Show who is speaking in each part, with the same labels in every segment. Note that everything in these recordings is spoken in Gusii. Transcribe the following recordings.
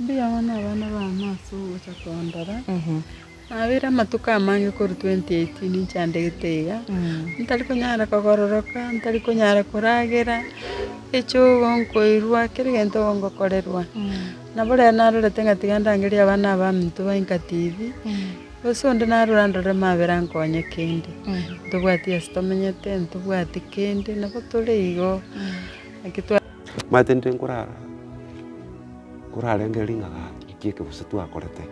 Speaker 1: Mbuya mono abana bane ase ogocha kondora, nabeire amatuko amange korwa 2018 nchandegete iga, ntari konyara kogororoka, ntari konyara koragera, echogo nkoirwa, kera egento igo ngokorerwa. Nabo rero narorete ng'a tiga ndangerie abana abaminto ba Inka TV, gose onde narure andorere mabera ankonye kende. Ntobwati ase tomenyete, ntobwati kende, nabo tore igo, naki twa.
Speaker 2: Omanyete ninde nkorara. Nkorarengereria ng'a gaki inki ekeguse twakorete,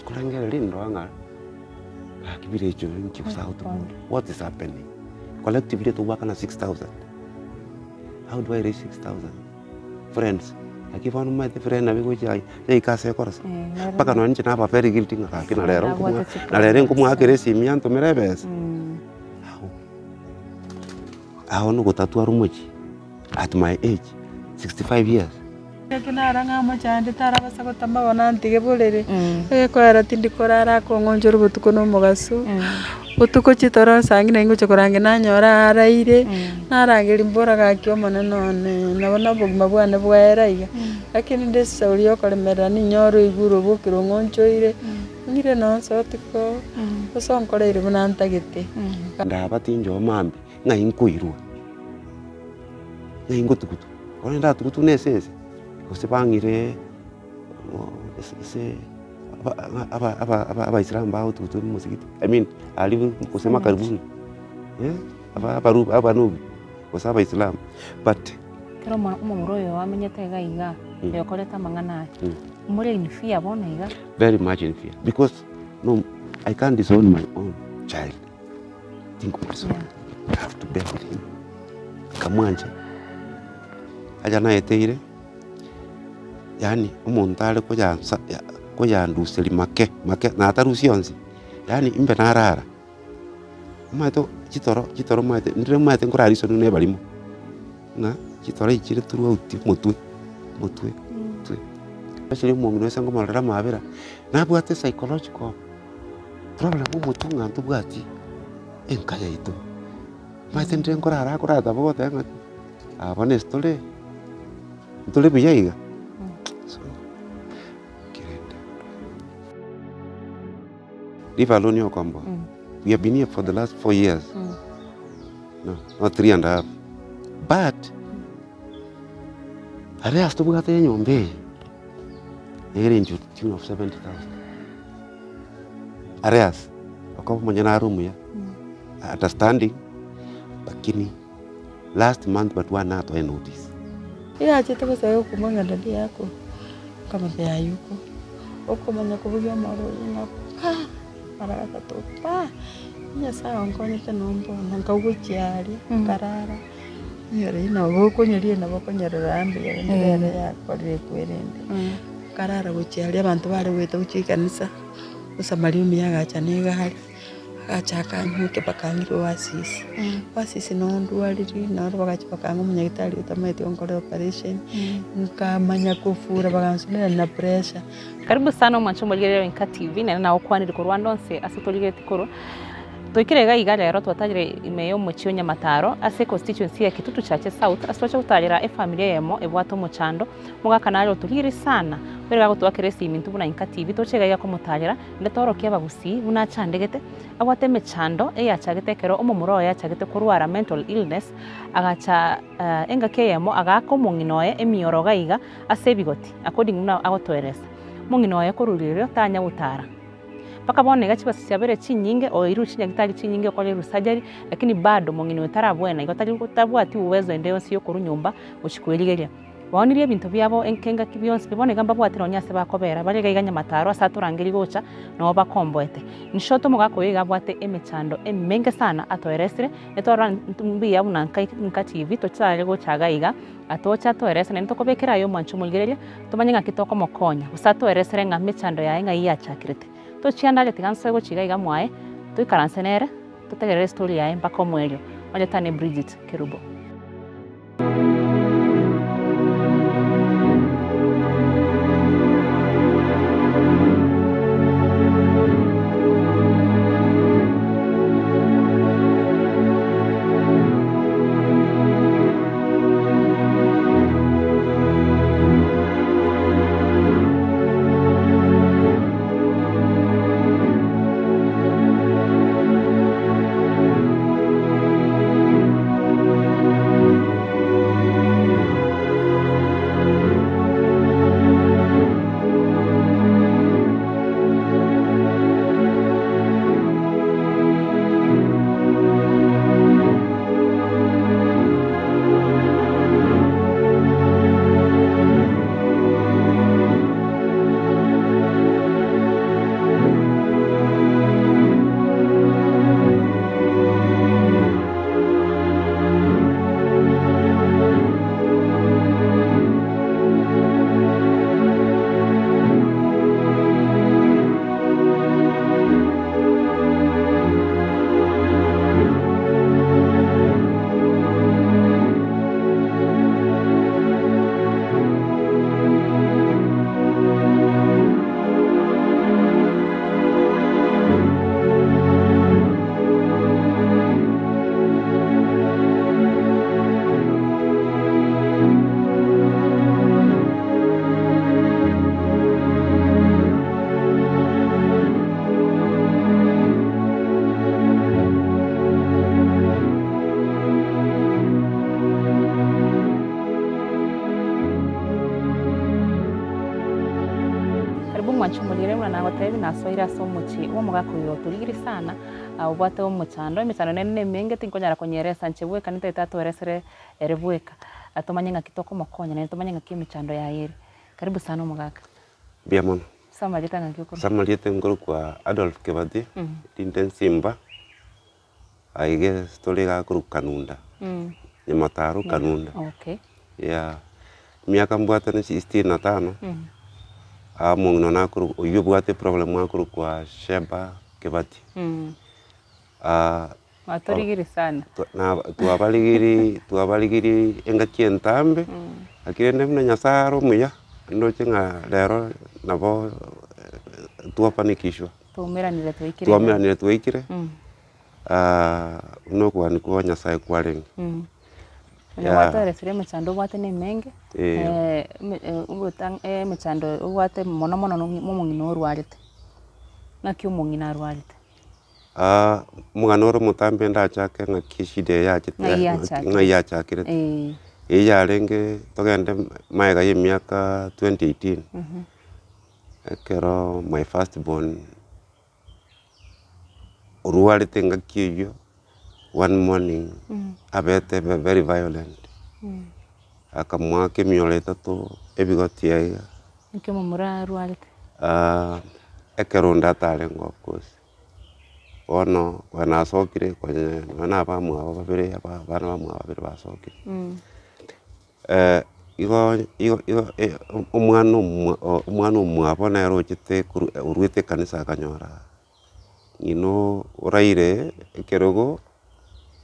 Speaker 2: nkorengereria ndore ng'a gaki birecho inki gose agotobori, what is happening? Collectively togwakana 6000, how do I raise 6000? Friends, naki bono omanyete friend nabo egocha yaika ase ekorosa, mpaka nonye inche naba very guilty ng'a gaki na rero nkomoa na rero nkomoakera esimi antomere ebesa, how? Aho nogotatwara omochie at my age, 65 years.
Speaker 1: Gaki nara ng'a omochando tarabasa gotama bono antige borere, egekoera tindi korara akong'onchora obotuko na omogaso, botuko chitoro saa ngina ingocha korangeria nanyora araire, narangeria mbora gaki omonene one, nabo na obogima bwane bwaera iga, lakini rende esauri ya okoremerera ninyore oigure obokire ong'onchoire, ng'ire nonsi otiko, gose onkoreire buna ntagete.
Speaker 2: Ndaba tinchoo mambia. Ng'ai nkoirwa? Ng'ai ngotugutwa? Bono ndatugutwe na esese, gose bang'ire ase ase aba aba aba abaisilamu bagotugutwa omosigiti, I mean aria gose makaribuni aba abaru abanubi gose abaisilamu but.
Speaker 3: Ekero omo omomura oyo amenyete iga iga, oyokorete amang'ana aya, more in fear bono iga?
Speaker 2: Very much in fear because no I can't disown my own child. Tinkomosoa, I have to bear with him. Nkamwancha, acha naeteire, yaani omonto are koyansa ya koyanduseria make make natarusia onsi, yaani imbe narara, omanyete chitoro chitoro omanyete ndire omanyete nkorara risoni na ebarimo, ng'a chitoro echi chire throughout omotwe omotwe omotwe. Especially omong'ina ase nkomororera amabera, nabwate psychological. Problem omotwe ng'a ntobwati enka yaito, omanyete ndire nkorara akorara taba ogoteba ng'a aa bono ase tore, ntore buya iga? So, kerende leave alone okomboa, we have been here for the last 4 years, no, no three and a half, but aria ase tobwate enyomba eye. Ere into the tune of 70,000. Arrears, okoba omonyene are omuya, understanding, lakini last month but one natoe notice.
Speaker 1: Eyachete gosaba okomwa ng'a daddy yako, nkamotebia hayuko, okomanya kobugia omoro oyio ng'a pa, mara gatato pa, Nyasaye onkonyete nombono, nkaigwa gochia aria, nkarara, onyore nabo okonyeria nabo okonyerera mbuya rende rero yakorire ekwerende. Nkarara gochia aria abanto bare goeta gochia ekanisa, omosamaria omuya agacha na egari, agacha akang'ukia mpaka ang'ire oasis. Oasis noo ndwariri, noro bagacha bakang'a omonyagitari otamanyeti gonkorera operation, nkamanya kofura bagansonera na pressure.
Speaker 3: Karibu sana omwanche omorigereria o Enka TV, nere nagokwanire korwa ande onsi ase torigeretie korwa. Toikire iga iga rero twatagire ime y'omochie o Nyamataro ase econstituency ya Kitutu Chache South ase twacha gotarera efamiri eyemo ebwate omochando. Omogaka nare otorigererie sana, oyore gagotoakera esimi intwe buna Enka TV toche iga iga komotarera naende toorokie abagusii buna achandegete, abwate emechando eyachagete ekero omomura oye achagete korwara mental illness, agacha engaki eyemo agaaka omong'ina oye emioro iga iga ase ebigoti according buna agotoeresa. Omong'ina oye korwa rirorio tanya gotara. Mpaka bono iga chibesa chiabeire chinyinge, oeirwe chinyagitari chinyinge okoreirwe surgery, lakini bado omong'ina oyo tarabwena igo tari tabwati uwezo ende yonsi yokorwa nyomba gochia kwerigeria. Baonirie ebinto biabo enka engaki bionsi pi, bono iga mbabwati nonye ase bakobera, bare iga iga nyamataro ase atorangerie gocha, nabo bakomboete. In short omogaka oyo iga abwate emechando emenge sana atoeresire, etwarora mbuya buna nka nka TV tochare gocha iga iga. Atoche atoeresere, naende tokobekera aye omwancho omorigereria, tomanye ng'aki tokomokonya, gose atoeresere ng'a mechando yaye ng'ai yachakirete. Tochia ande aria tiga nsoe gochia iga iga mwaye, toikaranse nere, totegerere estory yaye mpaka omoerio. Onye tane Bridget Kerubo. Omwanchi omorire buna nagotebi nasoire ase omochie bwa omogaka oyo otorigirie sana, obwate omochando, emechando nere na emenge tinkonyara konyeresa inche bweka nintagete atoeresere ere bweka, tomanye ng'aki tokomokonya naende tomanye ng'aki emechando yaye ere. Karibu sana omogaka.
Speaker 2: Mbuya mono.
Speaker 3: Ase amarieta ng'aki okorwa?
Speaker 2: Ase amarieta nkorokwa Adolf Kebati, rinde Nsimba, aiga ase tore iga akorokwa Kanunda, Nyamataro Kanunda.
Speaker 3: Okay.
Speaker 2: Yeah, emiaka mbwate ne sitini na tano, omong'ina one akorokwa oywo obwate eproblem akorokwa Sheba Kebati.
Speaker 3: Mwatorigiri sana.
Speaker 2: Twabarigiri twabarigiri engaki entambe, lakini rende buna Nyasaye are omuya, ndoche ng'a rero nabo twafanikishwa.
Speaker 3: Twaumeranire twaikire.
Speaker 2: Twaumeranire twaikire, buna okogania kwa Nyasaye kwarenge.
Speaker 3: Onye gwatoeresire emechando obwate na emenge, emechando obwate mono mono na omong'ina orwarete, naki omong'ina arwarete?
Speaker 2: Omogano ore omotambe ndachake ng'aki eshida eye yachete
Speaker 3: Ng'ai yachakire.
Speaker 2: ng'ai yachakerete. Eyio yarenge togende magega ya emiaka 2018, ekero my first born orwarete engaki eyio, one morning abete very violent, akamoaka emioro etato ebigoti aiga.
Speaker 3: Naki omomura arwarete?
Speaker 2: Ekerondo atarenge of course, bono konya nasokire konya nonya na abamwabo babere aba abana bamwabo babere basokire. Igo igo igo omwana omwa omwana omwabo nere ochete korwa orwete ekanisa akanyora ng'ina oraire ekerogo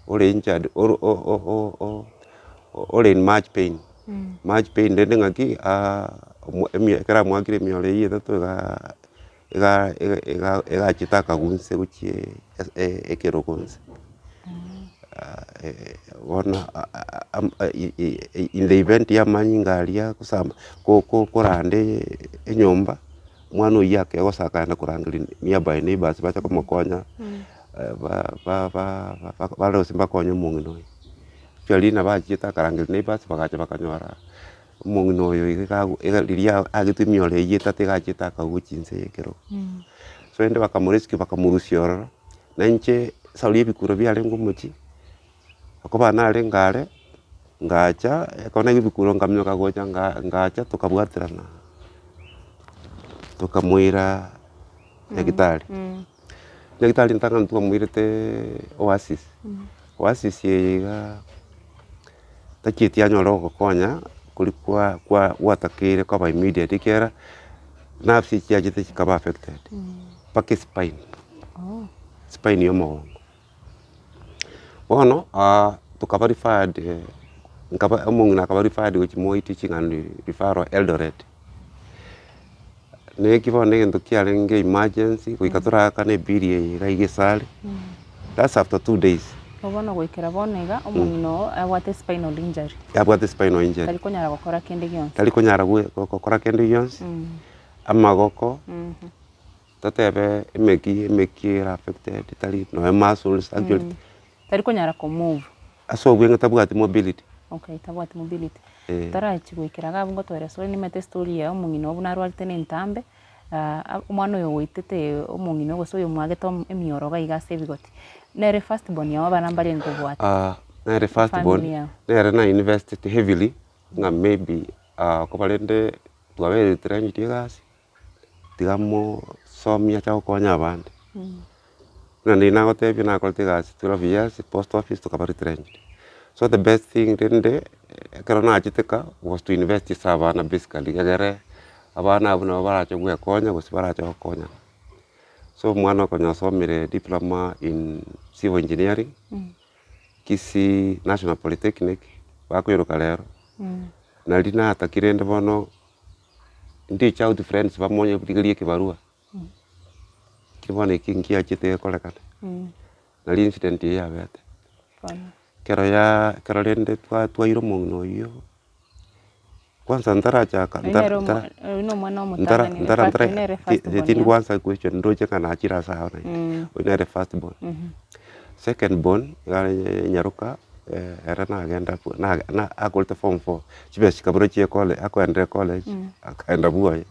Speaker 2: ore injured oro o- o- o- ore in much pain, much pain rende ng'aki ekero amwakire emioro eywo etato iga iga iga egachete akagwa inse gochia ekerogo inse. Bono in the event ya amanyinga aria gosamba ko- ko koranda enyomba, omwana oywo akegosa akaenda korangeria nearby neighbours bache komokonya. Bare gose mbakonye omong'ina oyo. Actually nabo achiete akarangeria neighbours bagacha bakanyora omong'ina oyo iga iga riria agetwe emioro eywo etato iga achiete akagwa chinse ya ekerogo. So rende bakamorescue bakamorusia ororo, na inche esauri ya ebikuro biarenge omochie, okoba narenge are, ngacha ekero naigwa ebikuro nkaminyoka gocha nga ngacha tokabwaterana, tokamoira nyagetari. Nyagetari ntang'ani twamoirete Oasis, Oasis eye igaa tachieti anyore ogokonya koria kwa kwa gwatakeire koba immediate ekiagera nerves echi chiachete chikaba affected mpaka espine, spine ya omogongo. Bono tokaba referred nkaba omong'ina akaba referred gochia Moi Teaching and Referral Eldoret. Neki bono egento kiarenge emergency goika toraakane ebill eye iga iga esare, that's after 2 days.
Speaker 3: Igo bono goikera bono iga, omong'ina oo abwate spinal injury.
Speaker 2: Abwate spinal injury.
Speaker 3: Tari konyara gokora kende gionsi.
Speaker 2: Tari konyara gokora kende gionsi, amagoko, totebe emeki emeki ere affected tari nonye muscles actually.
Speaker 3: Tari konyara ko move.
Speaker 2: Ase obweng'e tabwati mobility.
Speaker 3: Okay, tabwati mobility. Tarachi goikera iga abwo ngotoeresa ore nimanyete estory ya omong'ina oo buna arwarete na entambe, omwana oyo ogoitete omong'ina oo gose oyomwagete emioro iga iga ase ebigoti, nere first born yao abana mbarenge kobwate?
Speaker 2: Nere first born,
Speaker 3: Efamily yao.
Speaker 2: nere na invested heavily ng'a maybe koba rende twabeire retrenched egasi, tiga mosomie ache gokonya abande. Buna riria nagotebia nakorete egasi 12 years post office tokaba retrenched. So the best thing rende ekero nachete ka was to invest ase abana basically egere abana abwo nabo barache gwekonya gose barache gokonyana. So omwana okonya osomire diploma in civil engineering, Kisii National Polytechnic, bakoiroka rero, nari natakire rende bono reach out friends bamonye rigerie ekibarua, ki bono eki nkiachete gekorekana, nari incident eye yabete. Ekero ya ekero rende twa twaira omong'ina oywo, kwanza ntarachaka
Speaker 3: Oyo nere oyo na omwana omotang'ani oyo nere first born
Speaker 2: tindi go answer question ndoche ng'a nachire ase ao naende, oyo nere first born. Second born iga are nyaroka ere nagenda na akorete form four, chibesa chikabura chia ecole akoendera ecollege, akaenda bwoye.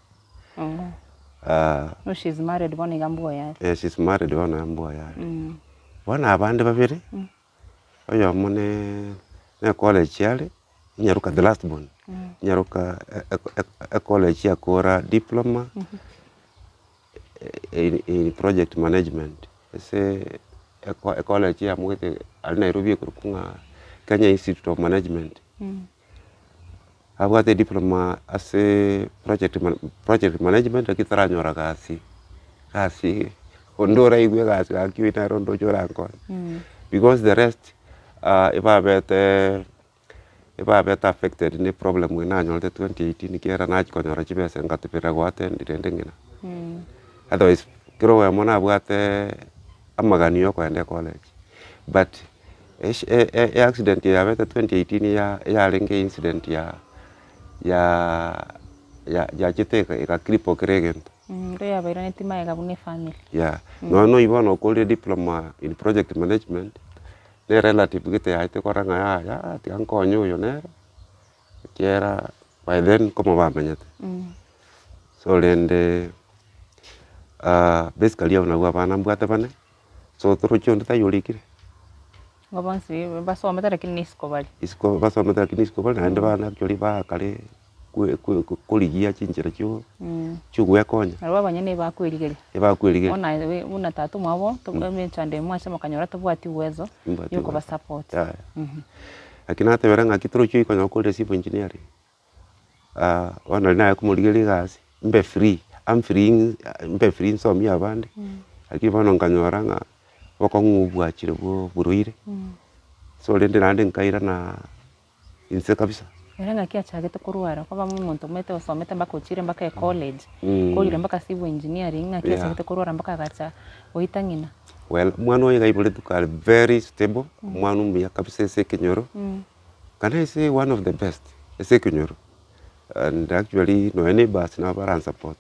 Speaker 3: No she's married bono iga mbwoye are.
Speaker 2: Eh, she's married bono iga mbwoye are. Bono abande babere, oyomo ne ne college are, inyaroka the last born, inyaroka ecollege yakora diploma in project management, ase ecollege yamogete aria Nairobi ekorokwa ng'a Kenya Institute of Management. Abwate ediploma ase project project management lakini taranyora gasi, gasi onde oraigwe egasi gaki oyio nere onde oche orankonye. Because the rest ebabete ebabete affected na eproblem eye nanyorete 2018 ekiagera nachia konyora chibesa ngatebera go attend rende ng'ina. Otherwise kera oyomo nabwate amaganio ya okoenda ecollege but. Eaccident eye yabete 2018 ya yarenge incident ya ya yachete ega cripple kera egento.
Speaker 3: Nigo yabairanetie magega buna efamiri.
Speaker 2: Yeah, nonya noyio bono okorire diploma in project management, ne relative gete yaete korora ng'a yaya tiga nkonye oyo nere, ekiagera by then nkomo bamenyete. So rende basically abwo nabwo abana mbwate bane. So toroche onde taiyo orikire.
Speaker 3: Igo bonsi basomete lakini na isiko bare.
Speaker 2: Isiko basomete lakini isiko bare naende bana actually bakare kwe- kwe korigia chinchera chio chiogwekonya.
Speaker 3: Nabo abanyene ebakwerigeria.
Speaker 2: Ebakwerigeria.
Speaker 3: Bono aye we buna tata omwabo emechando eye mwase mokanyora tobwati uwezo
Speaker 2: Timbwati
Speaker 3: ya okoba
Speaker 2: uwezo.
Speaker 3: support.
Speaker 2: Yaya. Lakini natebera ng'aki toroche oikonyora okorire civil engineering. Bono riria naye komorigereria egasi, mbe free, am free mbe free nsomie abande, lakini bono nkanyora ng'a bokong'u bwachire bwa oborwaire, so rende naende nkairana inse kabisa.
Speaker 3: Ere ng'aki achagete korwara, kwaba omonto omanyete osomete mpaka ochire mpaka ecollege, korire mpaka civil engineering, ng'aki achagete korwara mpaka agacha goita ng'ina.
Speaker 2: Well, omwana oyo iga aiboretwe kare very stable, omwana omuya kabisa ase ekenyoro. Can I say one of the best ase ekenyoro and actually nonya neighbours nabo baransupport.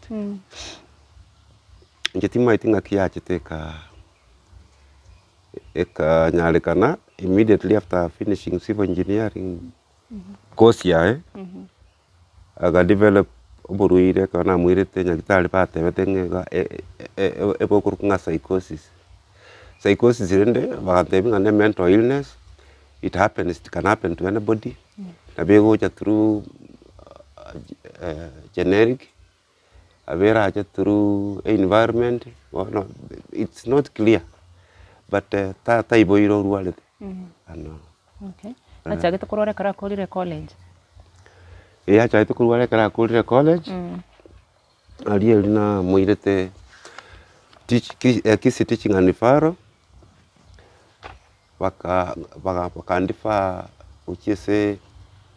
Speaker 2: Inche timanyeti ng'aki yachete eka ekanyarekana immediately after finishing civil engineering course yaye, aga develop oborwaire ekero namoirete nyagetari batebete ng'a iga ebokorokwa ng'a psychosis. Psychosis rende bagatebia ng'a ne mental illness, it happens, it can happen to anybody, nabo egocha through generic, nabo erache through environment, bono it's not clear, but taiboire orwarete ano.
Speaker 3: Okay, achagete korwara ekero akorire college?
Speaker 2: Eeh achagete korwara ekero akorire college. Aria erio namoirete teach ki Kisii Teaching and Referral, baka baga bakandefer gochia ase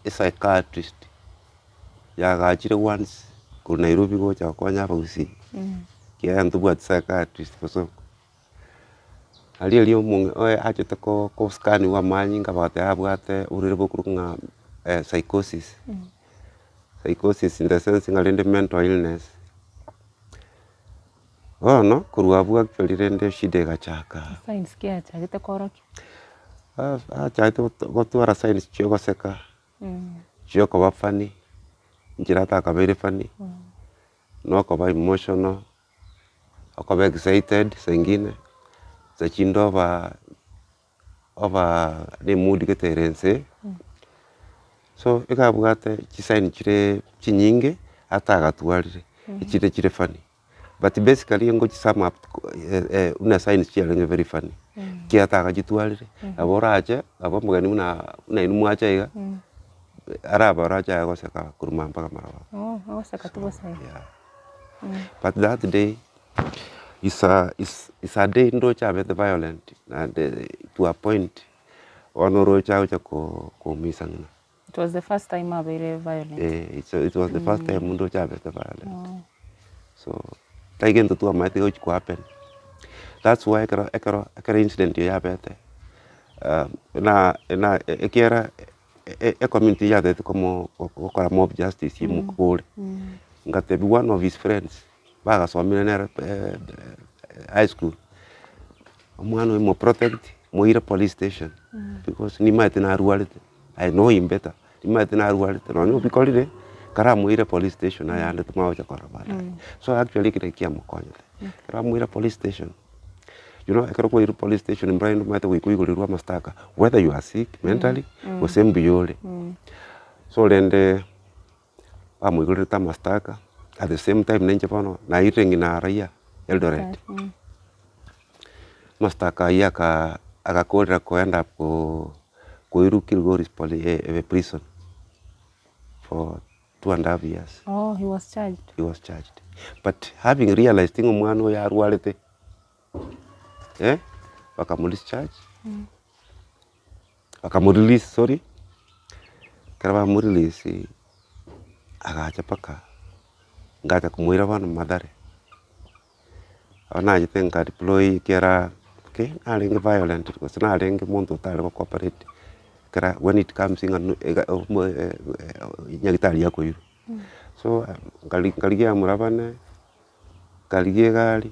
Speaker 2: epsychiatrist, yagachire once korwa Nairobi gocha gokonya abagusii, ekiagera ntobwati psychiatrist bosongo. Aria erio omong'ina oye achete ko koscaniwa amanyinga bagateba abwate oborwaire bokorokwa ng'a psychosis. Psychosis in the sense ng'a rende mental illness. Bono korwa abwo actually rende eshida egachaka.
Speaker 3: Signs ki achagete koorokia?
Speaker 2: Achagete gotwara signs chia ogoseka, chia okoba funny, inchera atakabeire funny, na okoba emotional, okoba excited saa ingine, saa chinde oba. Oba ne emood gete ere inse, so iga abwate chisign chire chinyinge atagatwarire, echire chire funny. But basically ngochi sum up buna signs chiarenge very funny, ekiagera atagachitwarire, nabo orache, nabo omogeni buna buna inwe mwacha iga, arabe orache aye goseka korwa mambia mpaka marogoba.
Speaker 3: Oh, agoseka tu bosa igo.
Speaker 2: Yeah. But that day, is a is is a day ndoche abete violent naende to a point bono oroche agocha ko koumisa ng'ina.
Speaker 3: It was the first time abeire violent.
Speaker 2: Eh, it's it was the first time ndoche abete violent. So, tari gento twamaete gochi ko happen. That's why ekero ekero ekero incident eye yabete, na na ekiagera ecommunity yatagete komo gokora mob justice imokore, ngatebia one of his friends. Bagasomire nere high school, omwana oyo moprotect, moire police station because nimaete narwarete, I know him better, nimaete narwarete nonye obikorire, Karamoire police station ayande tomagocha korora baadaye. So actually ekero kiamokonyete, ekero amoire police station, you know ekero kwairwe police station mbura ende omanyete goika oigorerwe amastaka whether you are sick mentally gose mbuya ore. So rende bamoigorerete amastaka at the same time na inche bono nairire ng'ina raia Eldoret. Amastaka aywo aka agakorera ko end up ko koirwa Kilgoris poli prison for 2.5 years.
Speaker 3: Oh, he was charged.
Speaker 2: He was charged. But having realized ng'a omwana oyo arwarete, eh, bakamodischarge, bakamorelease sorry, ekero bamorelease, agacha mpaka, ngacha komoira bono Mathare. Nabo nachete nka deploy ekiagera okay narenge violent gose narenge monto otare go cooperate ekera when it comes ng'a nyagetari akoirwa. So nkari nkarigia abamura bane, nkarigia egari,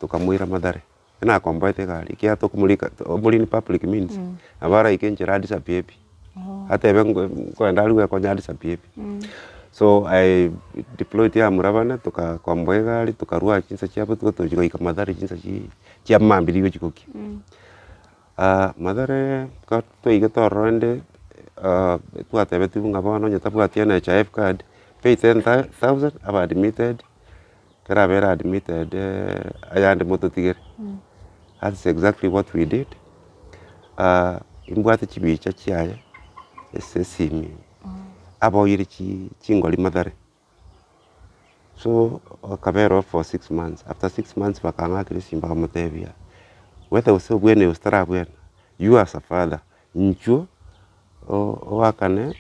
Speaker 2: tokamoira Mathare, nakomboete egari ekiagera tokomorika omoriri public means, nabo araike enchera adisappear pi. Atebe nkoenda aria gwekonya adisappear pi. So I deployed abamura bane tokakomboa egari tokarwa chinsa chia botuko tochia goika Mathare chinsa chi chia mambia rigochi gokia. Mathare ekero twaigete ororo rende twatebetigwe ng'a bono onye tabwati NHIF card pay ten thousand abe admitted, ekero abere admitted ayande mototigere. That's exactly what we did, nimbwate chibicha chiaye ase esimi, aboire chi chingori Mathare, so akabera oo for six months, after six months bakang'akera esimi bakamotebia, whether gose obwene gose tarabwena, you as a father, inchuo oakane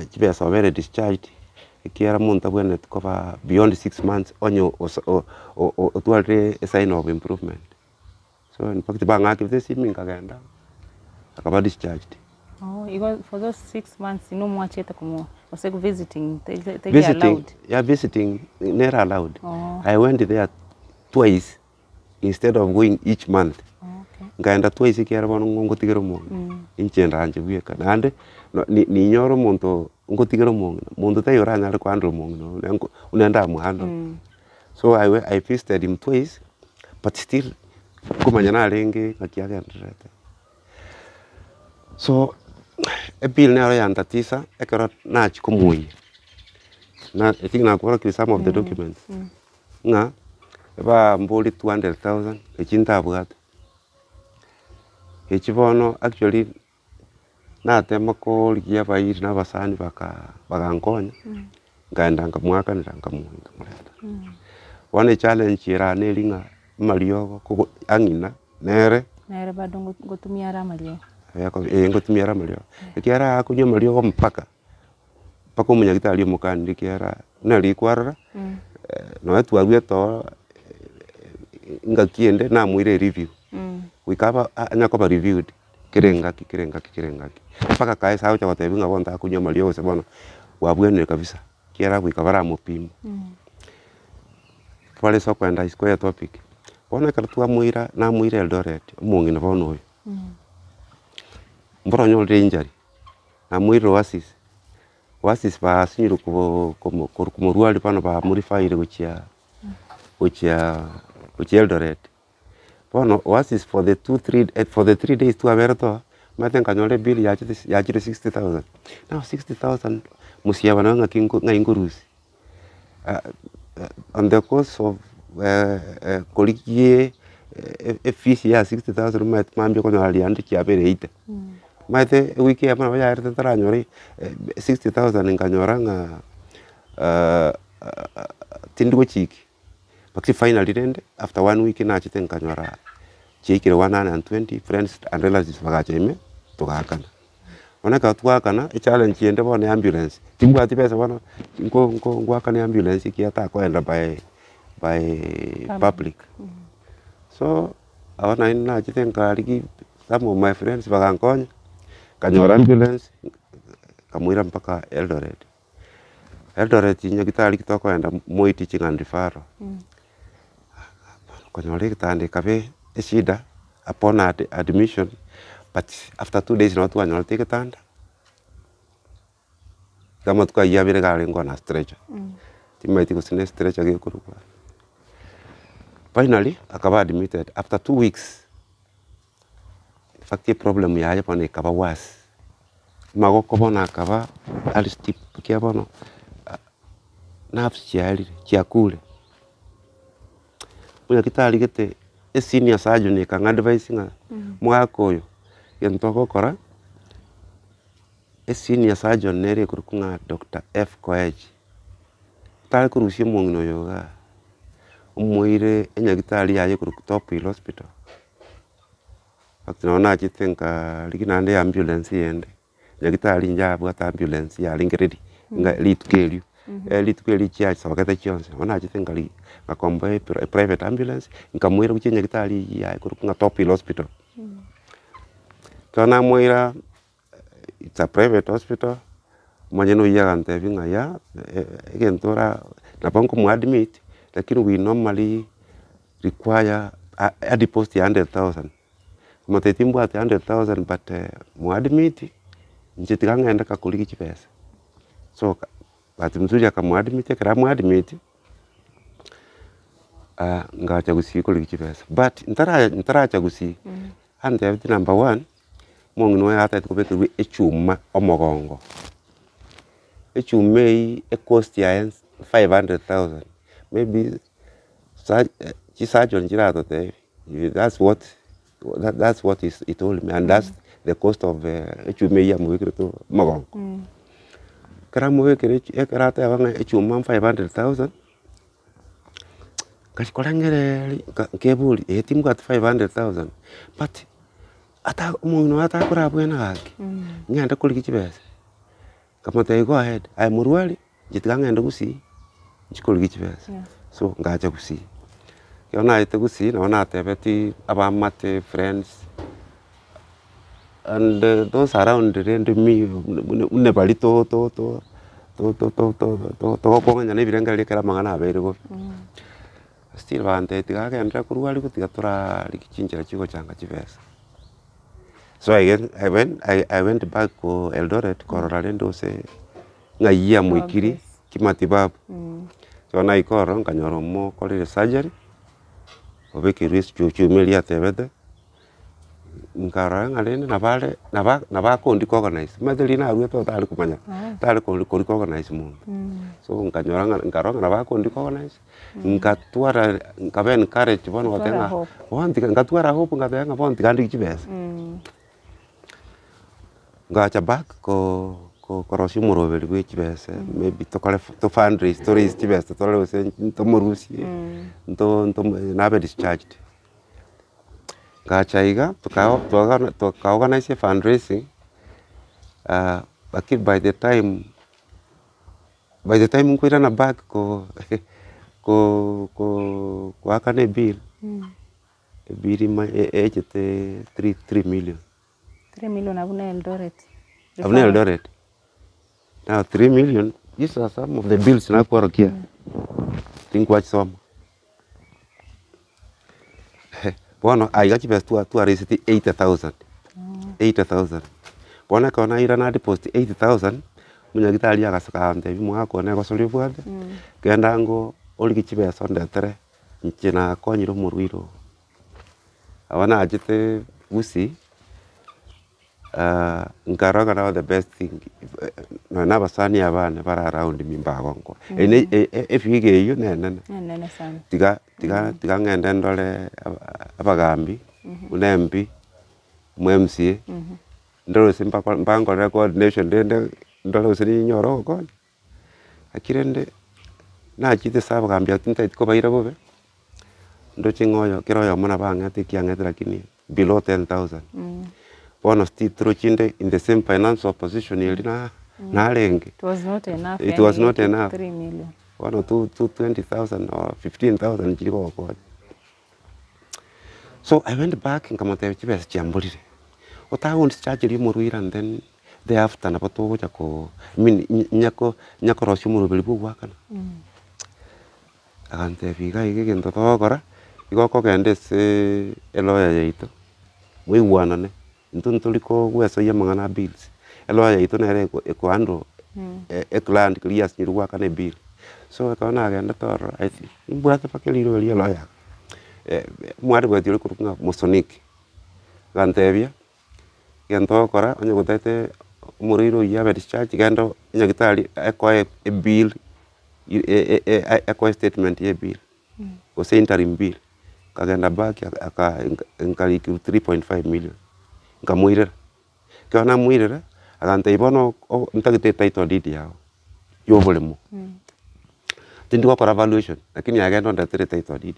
Speaker 2: chibesa obere discharged, ekiagera monto abwenereti koba beyond six months onye otwarire esign of improvement. So in fact bang'akerete esimi nkagenda, akaba discharged.
Speaker 3: Oh, igo for those 6 months nomwachete komo gose visiting teri
Speaker 2: Visiting,
Speaker 3: allowed?
Speaker 2: yeah, visiting nere allowed.
Speaker 3: Oh.
Speaker 2: I went there twice instead of going each month. Nkaenda twice ekiagera bono ng'o ngotigera omong'ina, inche ndanche bweka naende ninyore omonto ngotigera omong'ina, monto taiyo oranyare kohandle omong'ina oyo nenko buna ndamohandle. So I I visited him twice, but still nkomanya narenge ng'aki agendererete. So, ebill nero yantatisa ekero nachia komoyia, na I think nakworokirie some of the documents, ng'a ebamborie 200,000 echi ntabwate. Echi bono actually natema korigia abairi na abasani baka bagankonya, nkaenda nkamoakanera nkamoa nkamoreta. Bono echallenge ere aa neri ng'a amariogo kogo ang'ina nere.
Speaker 3: Nere bado ngotumia are amariogo.
Speaker 2: Eh ngotumia are amariogo, ekiagera akonywa amariogo mpaka, mpaka omonyagitari omokanire ekiagera buna rikwarora, nonye twaruete oo ngaki ende namoire ereview, goika aba anya koba reviewed kera engaki kera engaki kera engaki, mpaka kae ase agocha gotebiwa ng'a bono takonywa amariogo gose bono bwabwenire kabisa, ekiagera goika baramopima. Tware ase okoenda isiko ya topic, bono ekero twamoira namoira Eldoret, omong'ina bono oyo, mboro onyorire injury, namoirire Oasis, Oasis basinyire ko komo komorwaria bono bamorifaire gochia gochia gochia Eldoret. Bono Oasis for the two three for the 3 days twaberete oo, omanyete nkanyora ebill yachete yachire 60,000. Now 60,000 mosiaba nabo ng'aki nko ng'ai nkorusia on the course of korigie efees ya 60,000 omanyete mambia okonyora riande chiabeire 80. Omanyete ewiki eyemo nabo yaerete ntaranyora 60,000 nkanyora ng'a tindi gochiki. Lakini finally rende after one week nachete nkanyora chiaikire 120 friends and relatives bagacha ime togaakana. Bono ekero twaakana echallenge ende bono ya ambulance, timbwati besa bono nko nko ngoakana ambulance ekiagera takoenda by public. So abo naende nachete nkarigia some of my friends bagankonya, nkanyora ambulance, nkamoira mpaka Eldoret. Eldoret nyagetari ki tokoenda Moi Teaching and Referral, konyora egetanda ekabe eshida upon admission, but after 2 days nabo twanyorete egetanda. Iga amatuko ayio abere iga arenge on a stretcher, timanyeti gose ne stretcher gekorokwa. Finally, akaba admitted after 2 weeks, in fact eproblem yaye bono ekaba worse, amagoko bono akaba are stiff ekiagera bono nerves chiarire chiakure. Omonyagitari gete esenior surgeon ekang'a advise ng'a omogaka oyo egento ogokora, esenior surgeon nere ekorokwa ng'a Doctor F Koech, tari korusia omong'ina oyo igaa, omoire enyagitari yaye ekorokwa Top Hill Hospital, in fact nabo nachete nkarigia naende ambulance eyende. Nyagetari inche abwate ambulance yarenge ready, ng'a rituko erio, rituko erio chiasogete chionsi, nabo nachete nkari ngakomboa epri private ambulance, nkamoira gochia nyagetari eywo yaye korokwa ng'a Top Hill Hospital. Ekero namoira, it's a private hospital, omonyene oywo agantebia ng'a yah, egento ora nabo nkomoadmit, lakini we normally require a deposit ya 100,000. Omotebia timbwati 100,000 but moadmit, inche tiga ng'ende kakorigia chibesa. So bahati mzuri akamoadmit, ekero amoadmit, ngacha gusii korigia chibesa but ntara ntaracha gusii, antebetie number one, omong'ina oye atagete kobekerwa echuma omogongo, echuma eywo ecost yaye 500,000 maybe sa chisurgeon chiratotebie. That's what that's what he told me and that's the cost of echuma eywo amobekerete omogongo. Ekero amobekire echu ekero ateba ng'a echuma 500,000, ngachia korengereria nka nkeboria eh timbwati 500,000 but ata omong'ina oyo atakorabwene gaki, ng'ende korigia chibesa, nkamotebia go ahead, aye morwari. Inche tiga ng'ende gusii, nchie korigia chibesa, so ngacha gusii. Ekero naete gusii nabo natebetie abamate, friends, and those around rende me buna baria to to to to to to to togokong'anya na ebirengererio ekero amang'ana abeire bobe. Still bagantebia tiga agenderere korwariwa tiga torarigia chinchera chia gochanga chibesa. So I get I went I went back ko Eldoret korora rende gose. Ng'ai amoikiri kimatibabu. Ekero naika ororo nkanyora omokorire surgery, obekerwe echichuma eria atebete, nkarora ng'a rende nabo are naba nabo akondi recognize, omanyete riria naruete otari komanya, tari kori korecognize monto. So nkanyora ng'a nkarora ng'a nabo akondi recognize, nkatwara nkaba encouraged bono goteba ng'a bono tiga nkatwara hope nkateba ng'a bono tiga ndigie chibesa. Ngacha back ko ko korosia omoroberi bwe chibesa maybe tokore to fundraise to raise chibesa torore gose ntomorusie nto nto nabe discharged. Ngacha iga toka toga toka organise fundraising lakini by the time by the time nkoirana back ko ko ko goakana ebill, ebill ime echete three three million.
Speaker 3: 3 million abwo na Eldoret.
Speaker 2: Abwo na Eldoret. Now 3 million, these are some of the bills nakworokia, tinkwachisoma. Bono aiga chibesa twa twaraiseti 80,000, 80,000. Bono ekero naira na deposit 80,000, omonyagitari agaseka agantebia omogaka one egosori obwate, genda ango origie chibesa ondetere, inche nakonyire omorwaire oo. Aba nachete gusii, nkarora ng'a nabo the best thing, nonya na abasani abane bare around me mbagonkwa, eye ne efigure eywo nenene.
Speaker 3: Nenene sana.
Speaker 2: Tiga tiga tiga ng'ende ndore abagambi, buna MP, omo MCA, ndore gose mbako mbankorere coordination rende ndore gose ninyore ogokonya. Naki rende, nachete ase abagambi abwo tintageti kobaira bobe, ndoche ng'a oyo kera oyomo nabo ang'ete eki ang'ete lakini below 10,000. Bono still torochi inde in the same financial position eria na narenge.
Speaker 3: It was not enough.
Speaker 2: It was not enough.
Speaker 3: 3 million.
Speaker 2: Bono two two 20,000 or 15,000 chiri gogokonya. So I went back nkamotebia chibesa chiamborire, otagondischargeria omorwaire and then thereafter nabo togocha ko I mean nyako nyakorosia omoroberi bwa ogoakana. Agantebia iga iga egento togokora, igo okogenda aseeee elawyer yaito, moigwanane, intwe ntori kogwesoyia amang'ana a bills, elawyer yaito nere eko ekohandle. Eclient keria yasinyirwe goakana ebill. So ekero nagendete ororo I think nimbwate mpaka rirorio ria lawyer, omwadvocate oria okorokwa ng'a Mosoniki, agantebia, egento ogokora onye gotagete omorwaire oyio abe discharged genda nyagetari ekoe ebill ekoe estatement ya ebill, gose interim bill. Nkagenda back aka nkarikigwa 3.5 million, nkamoirera. Ekero namoirera, agantebia bono ntagete etitle deed yago ya oboremo, tindi gokora valuation lakini aye genda ondetere etitle deed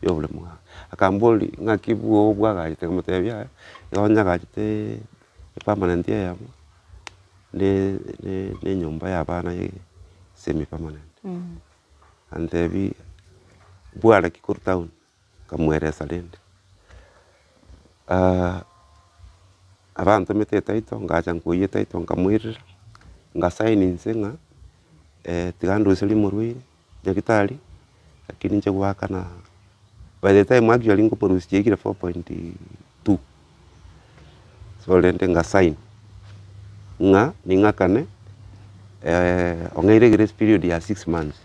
Speaker 2: ya oboremo igaa. Akamboria ng'aki bwogo bwagachete, nkamotebia yaya, igo nyagachete epermanent eyemo ne ne enyomba ya abana semi permanent. Antebia bware ki korwa town. Nkamweresa rende, abantomete etitle, ngacha nkoiyia etitle nkamoirera, ngasign inse ng'a tiga nduserie omorwaire nyagetari, lakini inche goakana by the time actually nkomorusia chiaikire 4.2, so rende ngasign ng'a ning'akane ong'eire egrace period ya six months.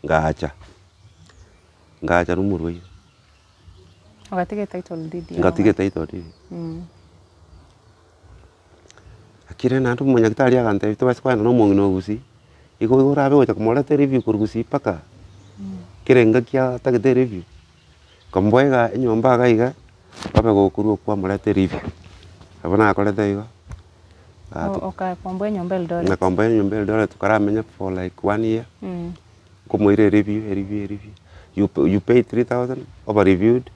Speaker 2: Ngacha, ngacha na omorwaire.
Speaker 3: Ogatiga etitle deed yago.
Speaker 2: Ngatiga etitle deed. Lakini rende naende omonyagitari agantebia tobase kogenda na omong'ina o gusii, igo igo orabe gocha komoreta ereview korwa gusii mpaka kera engaki atagete ereview, nkamoboa iga enyomba iga iga, obe gokorwa kwamoreta ereview, nabo nakorete igo.
Speaker 3: Okakomboa enyomba Eldoret.
Speaker 2: Ngakomboa enyomba Eldoret tokaramenya for like one year, nkomoira ereview ereview ereview, you you pay 3000 oba reviewed,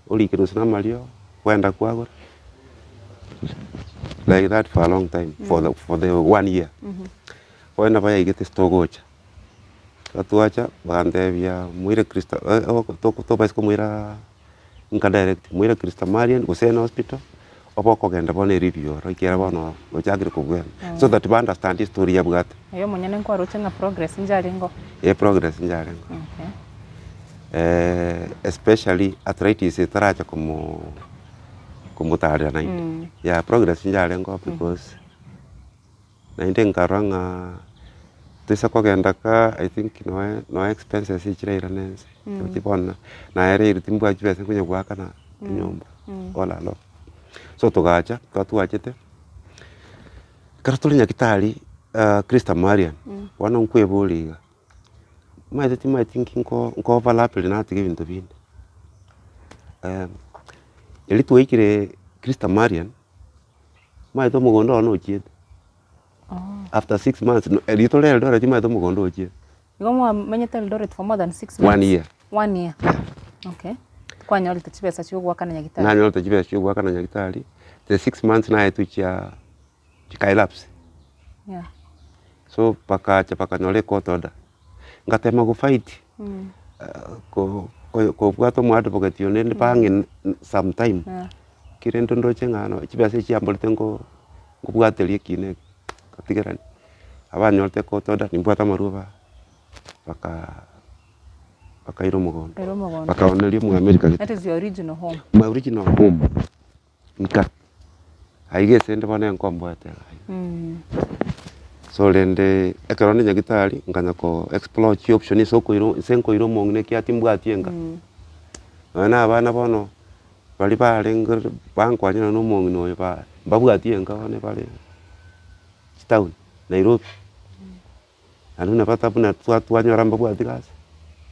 Speaker 2: orikerwa gose na amariogo, kwenda kwagora, like that for a long time, for the for the one year. Bono nabo yaigete ase togocha, ekero twacha bagantebia moire Christo tobaisa komoira. Nka direct moire Christo Marian gose ene hospital, obe okogenda bono ereview oro ekiagera bono ochakire kobwena so that ba understand estory yabwate.
Speaker 3: Aye omonyene nkwaroche ng'a progress njarenge oo?
Speaker 2: Eh progress njarenge oo.
Speaker 3: Okay.
Speaker 2: Especially arthritis etaracha komo komotarera naende, yeah progress njarenge oo because. Naende nkarora ng'a toisa kogenda kaa I think noe noe expenses chirairane ense, naki bono naereirwe timbwati chibesa nkonya goakana enyomba all along. So togacha, ekero twachete, ekero tore nyagetari Christa Marian, bono nkweboria iga, omanyete timanyeti nki nko nko overlapire natiga ebinto binde, riria twaikire Christa Marian. Omanyete omogondo one ochiete, after 6 months riria tore Eldoret omanyete omogondo ochiete.
Speaker 3: Igo mwamenyete Eldoret for more than 6 months?
Speaker 2: One year.
Speaker 3: One year?
Speaker 2: Yeah.
Speaker 3: Okay. Kwanyorete chibesa chia ogoakana nyagetari?
Speaker 2: Nanyorete chibesa chia ogoakana nyagetari, the 6 months naetwe chia chika elapse. So bakacha bakanyora ecourt order, ngatema go fight kobwata omo advocate one rende bang'e sometime, ki rende ndoche ng'a no chibesa echi chiamborete nko nkobwateria ekina eke, ngatigerania. Abanyorete ecourt order nimbwate amarwa ba baka bakaira omogondo,
Speaker 3: Bakaira omogondo.
Speaker 2: bakaoneria omoamerika gete.
Speaker 3: That is your original home.
Speaker 2: My original home, nka, aiga ase inde bono enkomboete iga aiga. So rende ekero onde nyagetari nkanya ko explore chioption ase okoira ase nkoira omong'ina ekiagera timbwati enka. Nonye na abana bono, baria barenge bankwanera na omong'ina oyo ba mbabwati enka bono bare chitown, Nairobi. Naende buna bata buna twa twanyora mbabwati gasi,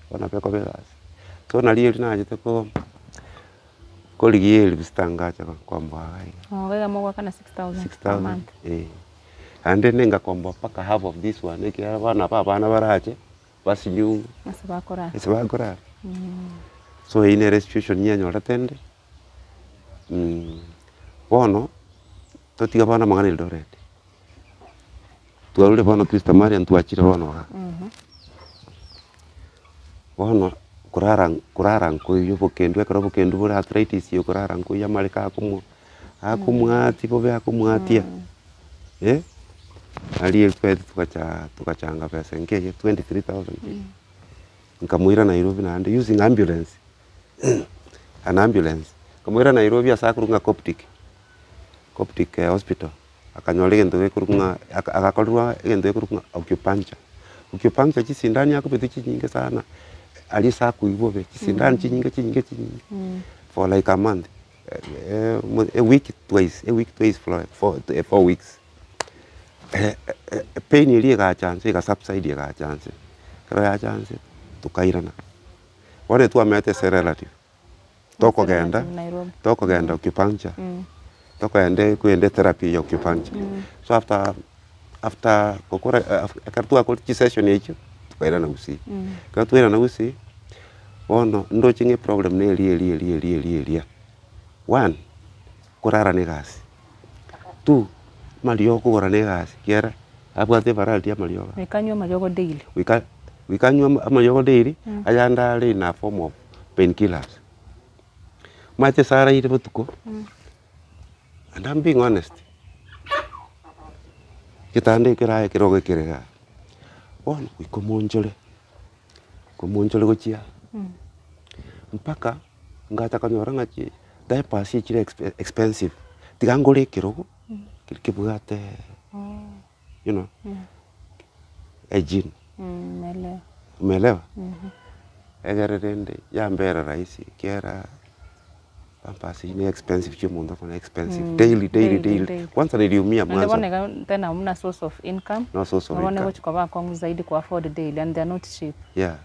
Speaker 2: bono nabo ekoba egasi. So nario erio nachete ko korigia elfu sita ngacha gokomboa iga iga.
Speaker 3: Oo iga mogoakana 6000
Speaker 2: Six
Speaker 3: per
Speaker 2: thousand,
Speaker 3: month.
Speaker 2: eh. Naende rende ngakomboa mpaka half of this one ekiagera bono nabo abana barache, basinywe
Speaker 3: Ase bakorara.
Speaker 2: ase bakorara. So eyio nere esituation yanyorete inde, bono, totige bono amang'ana Eldoret. Twarure bono Christo Marian twachire bono igaa. Bono korara korara nkoiywa obokendu ekero obokendu bore arthritis eye okorara nkoiywa amareko akomo akomwatia bobe akomwatia eh, aria twaetwe togacha togachanga besa enke eyio 23,000 nkamoira Nairobi naende using ambulance an ambulance, nkamoira Nairobi ase akorwa ng'a Coptic, Coptic hospital. Akanyora egento gekorokwa ng'a aka agakorerwa egento gekorokwa ng'a acupuncture. Acupuncture chisindani akobetwa chinyinge sana, aria ase akoigwa bobe, chisindani chinyinge chinyinge chinyinge for like a month, a week twice, a week twice for 4 weeks. Pain eria egacha nse ega subside egacha nse, ekero yacha nse, tokairana. Bono twamenyete ase relative, tokogenda,
Speaker 3: Nairobi.
Speaker 2: tokogenda acupuncture, tokogenda kogenda etherapy ya acupuncture. So after after gokora ekero twakorire chisession echio, tokairana gusii. Ekero twairana gusii, bono ndoche ng'a eproblem na eria eria eria eria eria eria, one, korara na egasi, two, amariogo okogora na egasi ekiagera abwate evariety ya amariogo.
Speaker 3: Goika anywe amariogo daily.
Speaker 2: Goika goika anywe amariogo daily, ayande are in a form of pain killers. Omanyete ase araire botuko, and I'm being honest, getanda ekero aye ekerogo ekere igaa, bono goika omoonchore, goika omoonchore gochia mpaka ngacha konyora ng'a chi diapers echire expensive, tiga ngore ekerogo keria kebwate you know, hygiene.
Speaker 3: Naelewa.
Speaker 2: Umeelewa? Egere rende yambera rahisi ekiagera pampers eywo ne expensive chia omonto okonyora expensive daily daily
Speaker 3: Daily,
Speaker 2: daily.
Speaker 3: daily.
Speaker 2: Kwanza niliumia
Speaker 3: Naende
Speaker 2: mwanzo.
Speaker 3: bono iga tena hamuna source of income.
Speaker 2: No source of
Speaker 3: Bono
Speaker 2: income.
Speaker 3: egochi koba akong'u zaidi ku afford daily and they are not cheap.
Speaker 2: Yeah.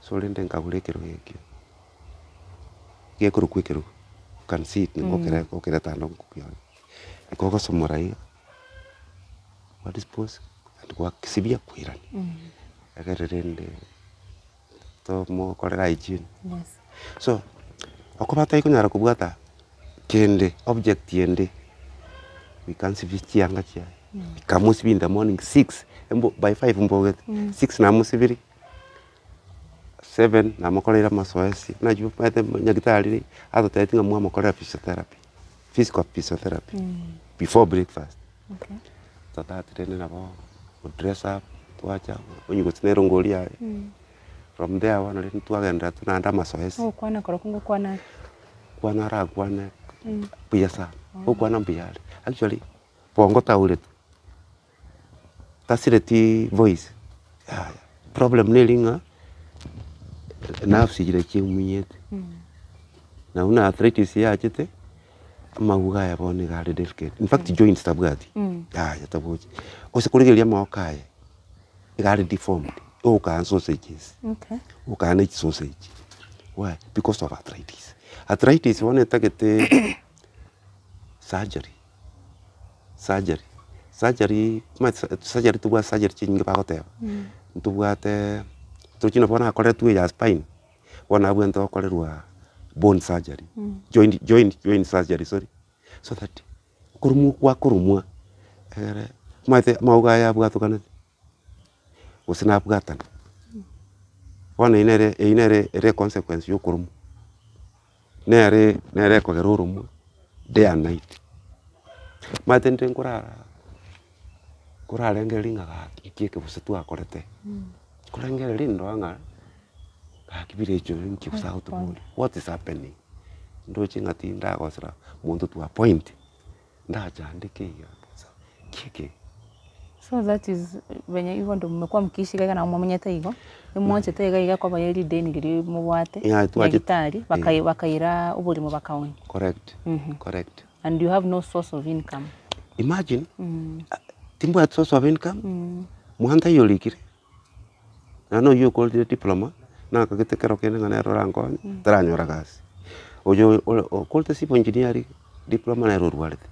Speaker 2: So rende nkagora ekerogo ekio, gekorokwa ekerogo, you can see it nigo okere okeretanda nkokiona. Igo ogosomora iga, gwa dispose and gwakesibia koirania. Egere rende tomokorera hygiene.
Speaker 3: Yes.
Speaker 2: So, okoba taikonyara kobwata kende object ende, goika nsibie chianga chiaye, goika mosibie in the morning 6, embo by 5 mbogete, 6 namosibirie, 7 namokoreire amasoesi, buna omanyete nyagetari atotebetie ng'a mwamokorera physiotherapy, physical physiotherapy before breakfast.
Speaker 3: Okay.
Speaker 2: So that rende nabo go dress up, twacha onye gose nere ngori yaye, from there bono rende twagenderera tu naende amasoesi.
Speaker 3: Ogokwana korokwo ngokwana are?
Speaker 2: Kwana arakwane buya sana, ogokwana mbuya are, actually bongo taureti, tasireti voice yaya, problem neri ng'a nerves chiria chiaumiyete, na buna arthritis yachete, amauga aya bono iga are delicate, in fact joints tabwati, yaya tabochi, gose korigereria amagoko aye, iga are deformed, ogokaa sausages,
Speaker 3: Okay.
Speaker 2: ogokaa na chisausage, why? Because of arthritis. Arthritis bono etagete surgery, surgery, surgery omanyete surgery tobwate surgery chinyinge bagoteba, ntobwate tochi nabo nakoretwe eya spine, bono nabwenerete gokorerwa bone surgery, joint joint joint surgery sorry, so that okorumwa gwakorumwa egere omanyete amauga aya abwatokanete, gose nabwatana, bono eywo nere eywo nere ere econsequence ya okorumwa, nere nere ekogera oromwa day and night. Omanyete ndire nkorara nkorarengereria ng'a gaki nki eke gose twakorete, nkorengereria ndore ng'a gaki birecho nki gose agotoboria, what is happening? Ndoche ng'a tindagosera monto to a point, ndachandeke iga bosa, nki eke?
Speaker 3: So that is venye hivyo ndo mmekuwa mkiishi iga nabo momenyete igo, nimwanchete iga iga koba rideni riria mobwate,
Speaker 2: Yeah, twachete.
Speaker 3: nyagetari, bakai bakaira oborimo bakaonia.
Speaker 2: Correct, correct.
Speaker 3: And you have no source of income.
Speaker 2: Imagine, timbwati source of income, mwana taiyo orikire, naende oywo okorire diploma, nakagete kero kende ng'a nere orankonye, taranyora gasi. Oyo ore okorete civil engineering, diploma nere orwarete,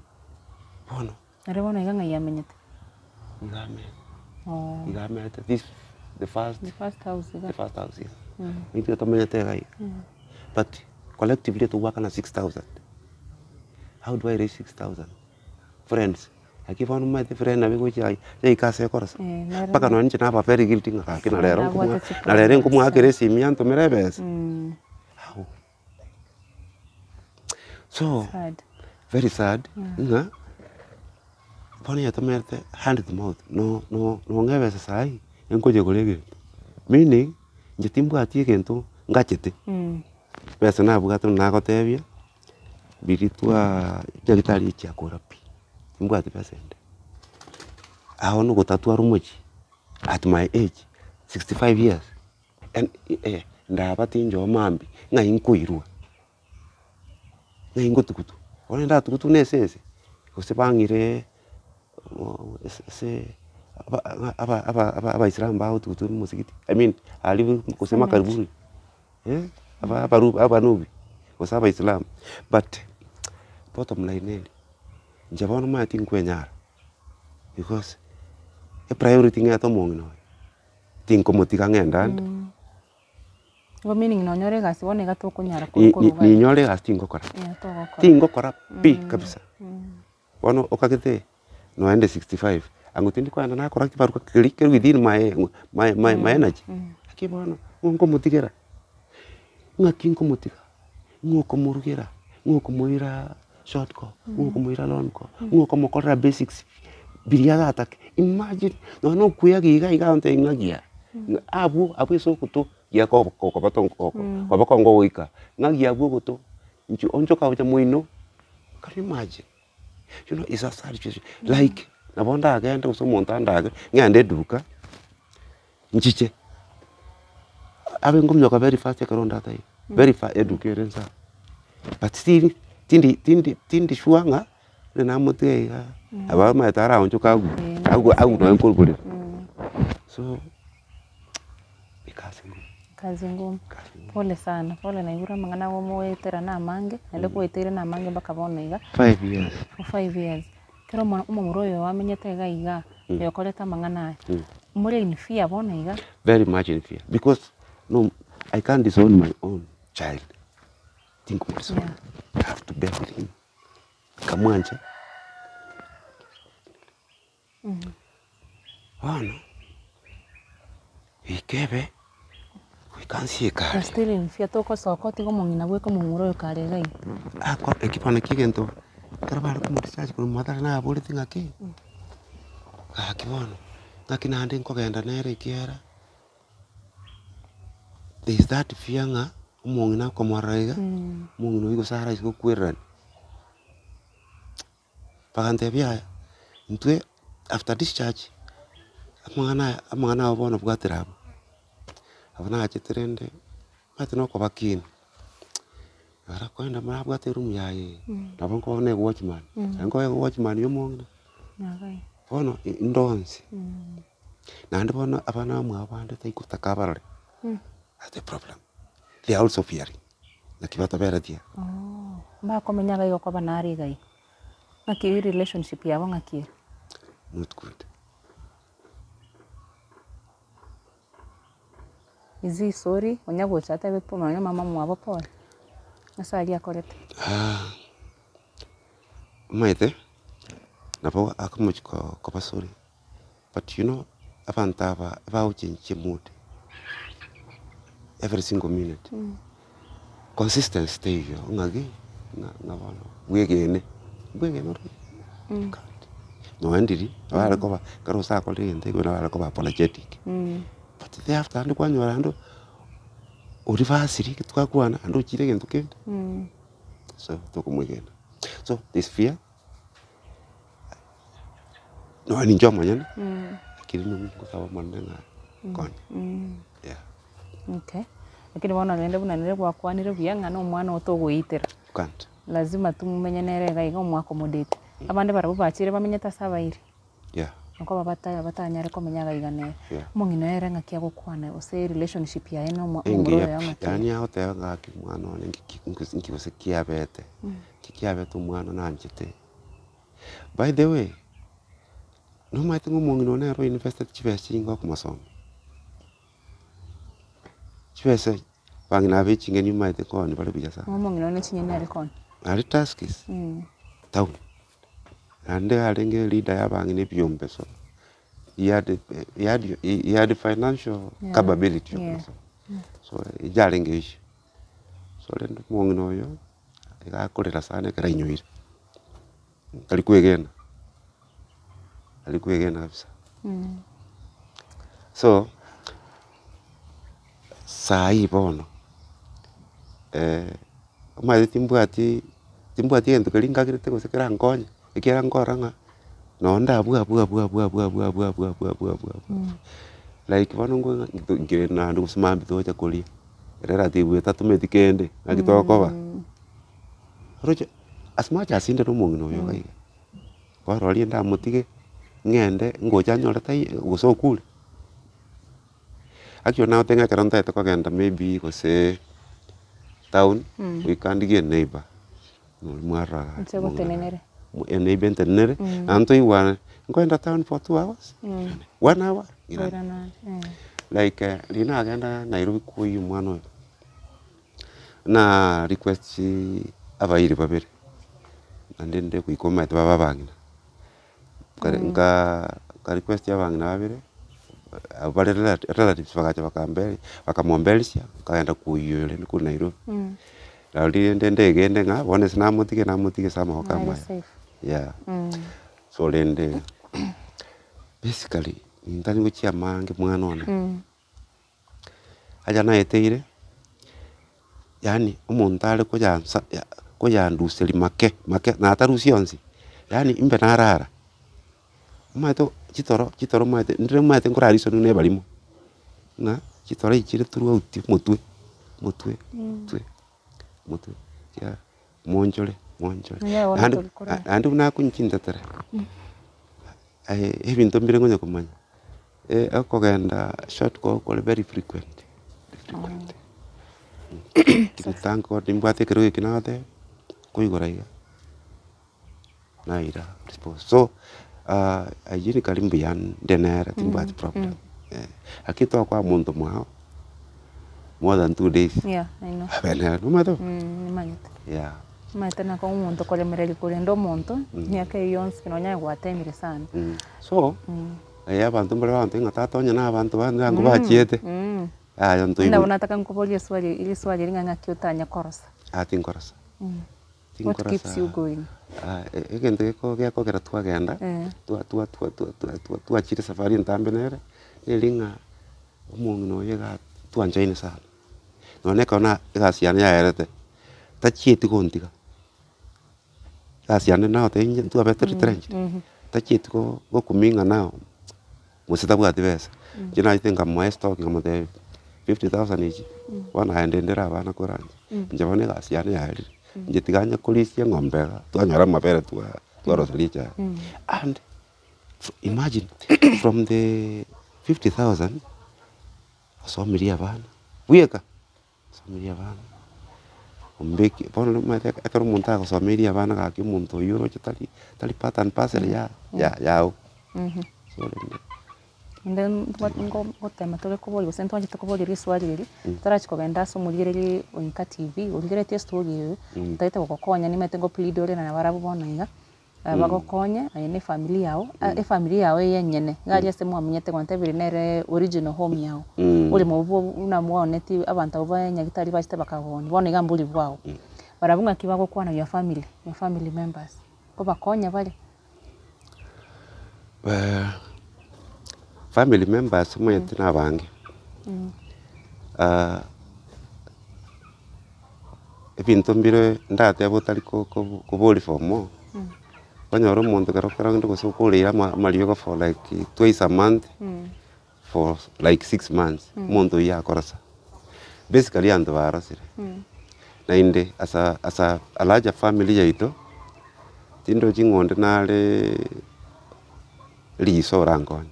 Speaker 2: bono.
Speaker 3: Ere bono iga ng'ai amenyete?
Speaker 2: Iga amenyete,
Speaker 3: Oh.
Speaker 2: iga amenyete this the first,
Speaker 3: The first house iga.
Speaker 2: the first house iga. Intwe tomenyete iga iga, but collectively togoakana 6000. How do I raise 6000? Friends, lakini bono omanyete friend nabo egocha yaika ase ekorosa,
Speaker 3: Eh, nere
Speaker 2: mpaka nonye inche naba very guilty ng'a gaki na rero
Speaker 3: Nabwate
Speaker 2: nkomoa
Speaker 3: chiproblems.
Speaker 2: na rero nkomoakera esimi antomere ebesa. How? So,
Speaker 3: Sad.
Speaker 2: very sad, ng'a bono onye tomerete hand to mouth, no no nong'e ebesa sahi, nkonya kogora egento, meaning, inche timbwati egento ngachete, ebesa nabwate buna nagotebia, riria twaa nyagetari echi akora pi, timbwati besa ende. Aho nogotatwara omochie at my age, 65 years, and eh ndaba tinchoo mambia, ng'ai nkoirwa, ng'ai ngotugutwa, bono ndatugutwe na esese, gose bang'ireee ase ase aba aba aba abaisilamu bagotugutwa omosigiti, I mean aria gose makaribuni eh, aba abaru abanubi, gose abaisilamu, but bottom line neri, inche bono omanyete tinkwenyara. Because epriority ng'ete omong'ina oyo, tinkomotiga ng'ende ande.
Speaker 3: Igo meaning nonyore egasi bono iga tokonyara
Speaker 2: Ni- ni-
Speaker 3: koruga.
Speaker 2: ninyore egasi tingokora,
Speaker 3: Yeah, togokora.
Speaker 2: tingokora pi kabisa. Bono okagete noende 65, ango tindi kogenda nakora kibarua keria kere within my my my my energy, lakini bono ng'o nkomotigera, ng'aki nkomotiga, ng'o okomorugera, ng'o okomoira short call, ng'o okomoira long call, ng'o okomokorera basics biria aratake, imagine nonye na okweaga iga iga agontebia ng'a giya, ng'a abwo abwo ase ogoto giya ko koba tongo koba kongo goika, ng'a giya abwo ogoto, inche onchoka gocha moino, can you imagine? You know is a sad situation, like nabo ndagende gose omonto andage, ng'ende eduka, nchiche, abe nkominyoka very fast ekero onde ataiyo, very fast eduka ere nsa, but still tindi tindi tindi sure ng'a onye namotiga igaa, nabo amaete araonchoke agwe, agwe agwe nonye nkoigorera. So ekasi engumu.
Speaker 3: Kazi ngumu.
Speaker 2: Kazi ngumu.
Speaker 3: Pole sana, pole naigure amang'ana omoetera na amange, naende kwaeteire na amange mpaka bono iga.
Speaker 2: Five years.
Speaker 3: For five years. Ekero omwana omomura oyo amenyete iga iga, oyokorete amang'ana aya, more in fear bono iga?
Speaker 2: Very much in fear because no I can't disown my own child, tinkomodisown, I have to bear with him, nkamwancha. Bono, goika ebe, goika nsieke
Speaker 3: You're
Speaker 2: aria.
Speaker 3: still in fear togosoka otige omong'ina bweka omomura oyo kare iga iga.
Speaker 2: Ako eki bono eki egento, ekero bare komodischarge korwa mathare naboreti ng'aki, gaki bono, ng'aki naende nkogenda nere ekiagera, there is that fear ng'a omong'ina akomorora iga, omong'ina oywo gose araise gokwererania. Bagantebia yaya, intwe after discharge, amang'ana aya amang'ana abo bono bwatera abwo. Abwo nachete rende, omanyete na okobakina, ekero akoenda marabwate eroom yaye, nabo nkoba na ewatchman, ekero nkoba ewatchman ya omong'ina, bono inde onsi, naende bono abana bamwabo bande taikotaka abarore, that's the problem, they are also fearing. Naki bataberetie.
Speaker 3: Oh, mbakomenya iga igo koba nare iga iga. Ng'aki relationship yabo ng'aki ere?
Speaker 2: Not good.
Speaker 3: Is he sorry? Onya gocha atebe po nonya mama omwabo pole, ase aria akorete.
Speaker 2: Omanyete, nabo akomochi ko- koba sorry, but you know, abanto aba bagochenchia mood every single minute, consistency teiyo ng'aki ng'a ng'a bono bwegene, bwegene ore you can't. Nonya ndiri, nabo are koba ekero gose akorire egento ekio nabo are koba apologetic, but thereafter naende kwanyora naende orivasiri ekio twakwana naende ochire egento kende, so tokomwegena. So this fear. Nonya ninche omonyene, lakini nigo ngosaba omonene ng'a nkonye, yeah.
Speaker 3: Okay, lakini bono rende buna nere gwakwanire buya ng'a na omwana oo togoitera,
Speaker 2: You can't.
Speaker 3: lazima tu momenye nere iga iga omo accommodate. Abande barabwo bachire bamenyete ase abairi,
Speaker 2: Yeah.
Speaker 3: nkoba bata batanyare komenya iga iga nere.
Speaker 2: Yeah.
Speaker 3: Omong'ina oyo ere ng'aki agokwana gose relationship yaye na omo omorwire
Speaker 2: Engiya
Speaker 3: oyo
Speaker 2: pi,
Speaker 3: ng'aki ere?
Speaker 2: yaani agoteba ng'a gaki omwana one nki nki gose kiabete, nki kiabete omwana nanchete. By the way, nomanyete ng'a omong'ina one nere oinvesteti chibesa chinyinge okomosomia? Chibesa abang'ina aba eching'eni omanyete nkooni bare buya sana.
Speaker 3: Omong'ina one chinyeni are kooni?
Speaker 2: Aria Tuskys, town. Naende arenge leader ya abang'ina ebiombe so, he had he had he had financial capability
Speaker 3: Yeah.
Speaker 2: so inche arenge issue. So rende omong'ina oyo. Iga akorera sana ekero ainyoire, tari kwegena, tari kwegena kabisa. So, saii bono, omanyete timbwati timbwati egento keria nkagerete gose kerankonye, ekiagera nkorora ng'a. Nonye ndabwo abwo abwo abwo abwo abwo abwo abwo abwo abwo abwo abwo like bono nkoigwa nkere naende gose mambia togocha koria, relative oyo tatometi kende, naki tokoba. Oroche as much as inde na omong'ina oyo iga iga, bono riria ndamotige, ng'ende ngocha anyore taiyo gose okure. Actually nagotebi ng'a ekero ntagete kogenda maybe gose town, goika ndigie eneighbour, noria mwarora
Speaker 3: Inche gotenenere.
Speaker 2: eneighbour entenenere, naende toigwane, nkoenda town for 2 hours, 1 hour, irana.
Speaker 3: Koirana eh.
Speaker 2: Like riria nagenda Nairobi koyia omwana oyo, na request abairi babere, naende nde goika omanyete babe abang'ina, nkare nkaa nka request abang'ina babere, abwo bare relatives bagacha bakamberia bakamomberisia, nkagenda koyia oyo rende korwa Nairobi. Nario rende ndegende ng'a bono ase namotige namotige ase amaboko
Speaker 3: Nare
Speaker 2: amaya,
Speaker 3: safe.
Speaker 2: yeah. So rende basically ntari gochia amange mwana one, acha naeteire, yaani omonto are koyansa ya koyanduseria make make natarusia onsi, yaani imbe narara, omanyete chitoro chitoro omanyete ndire omanyete nkorara risoni buna ebarimo, ng'a chitoro echi chire throughout omotwe omotwe motwe motwe ekiagera monchore monchore.
Speaker 3: Onye bono
Speaker 2: Naende
Speaker 3: tori korara.
Speaker 2: naende buna akonywa chintetere, ebinto mbire ngonya komanya, okogenda short ko kore very frequent, frequent. Thank God nimbwate ekerogo eke nagoteba, nkoigora iga, naira dispose. So, hygienically mbuya nde nere timbwati problem, eh. Lakini tokoa monto mwao more than 2 days,
Speaker 3: Yeah, I know.
Speaker 2: abe nere nomanyete bo?
Speaker 3: Nimanyete.
Speaker 2: Yeah.
Speaker 3: Nimanyete nako omonto koremereria korenda omonto, miaka eyio yonsi nonya gwatemire sana.
Speaker 2: So, abanto mbare bagoteba ng'a tata onye na abanto bande ango bachiete, yaya
Speaker 3: Buna
Speaker 2: ntoigwe.
Speaker 3: bono nataka nkoborie eswali riswali eri ng'a ng'aki otanya korosa.
Speaker 2: Ah tinkorosa.
Speaker 3: What keeps you going?
Speaker 2: Egento geko gekogera twagenda, twa twa twa twa twa twa twachire esafari entambe nere, neri ng'a omong'ina oyo iga twanchaine sana. Nonye ekero na egasi yane yaerete, tachieti gontiga, egasi yane nagotebia inche ntwabete retrenched, tachieti go gokumia ng'a now, gose tabwati besa. Inche nachete nkamoa estock nkamotebia 50,000 echi, bono aye ndendera abana koranche, inche bono egasi yane yaerire, inche tiga nye korisia eng'ombe iga, twanyora amabere twa twaroseria echae. And imagine from the 50,000, osomirie abana, bweka, osomirie abana, ombeki bono omanyete ekero omonto agosomeirie abana gaki omonto oywo oroche tari tari part and parcel ya ya yago. So rende.
Speaker 3: Inde ngotema tore koboria gose ntwanchete koboria riswali eri, torachi kogenda ase omorigereria o Inka TV, origeretie estory eye, otagete gogokonya nimanyete ngo plead ore nabarabwo bono iga, bagokonye aye na efamiri yago, efamiri yago eye enyene, iga aria ase mwamenyete gwantebirie nere original home yago, oremo obwo buna mwaoneti abanto abwo ba nyagetari bachete bakagonia, bono iga mbori bwao. Barabwo ng'aki bagokwana your family, your family members, nkobakonya bare?
Speaker 2: Family members omanyete na abange, ebinto mbire ndatebe otari ko- ko- koboria for more, okonyora omonto ekero ekero onde gose okoreire ama amariogo for like twice a month, for like 6 months, omonto oyio akorosa. Basically abanto barosire, naende as a as a larger family yaito, tindochi ng'a onde nare riso orankonye,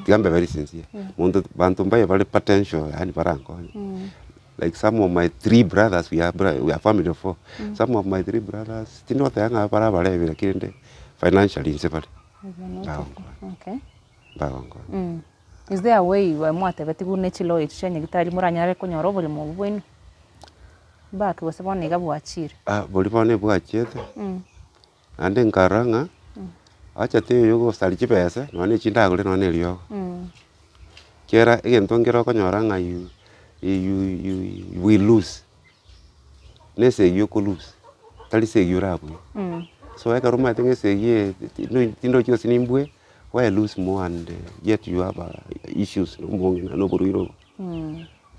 Speaker 2: tiga mbe very sincere, monto banto mbaye bare potential yaani barankonye. Like some of my three brothers, we are we are family of four, some of my three brothers, tindogoteba ng'a bare abarebi lakini rende financially inse bare, mbagonkonya,
Speaker 3: Okay.
Speaker 2: mbagonkonya.
Speaker 3: Is there a way mwatebeti buna echilaw echi chia nyagetari moranyare konyora oboremo obwo bwaino? Mbake gose bono iga bwachire.
Speaker 2: Ah, boria bono ebwachiete, naende nkarora ng'a, acha toyo gosaria chibesa, nonya na echinde agore nonya na eriogo. Ekiagera egento nkere okonyora ng'a you you you will lose, na esegi oko lose, tari segi orabue. So ekero omanyete ng'a esegi eye tindochi gose nimbue, why lose more and yet you have issues na omong'ina na oborwaire obo,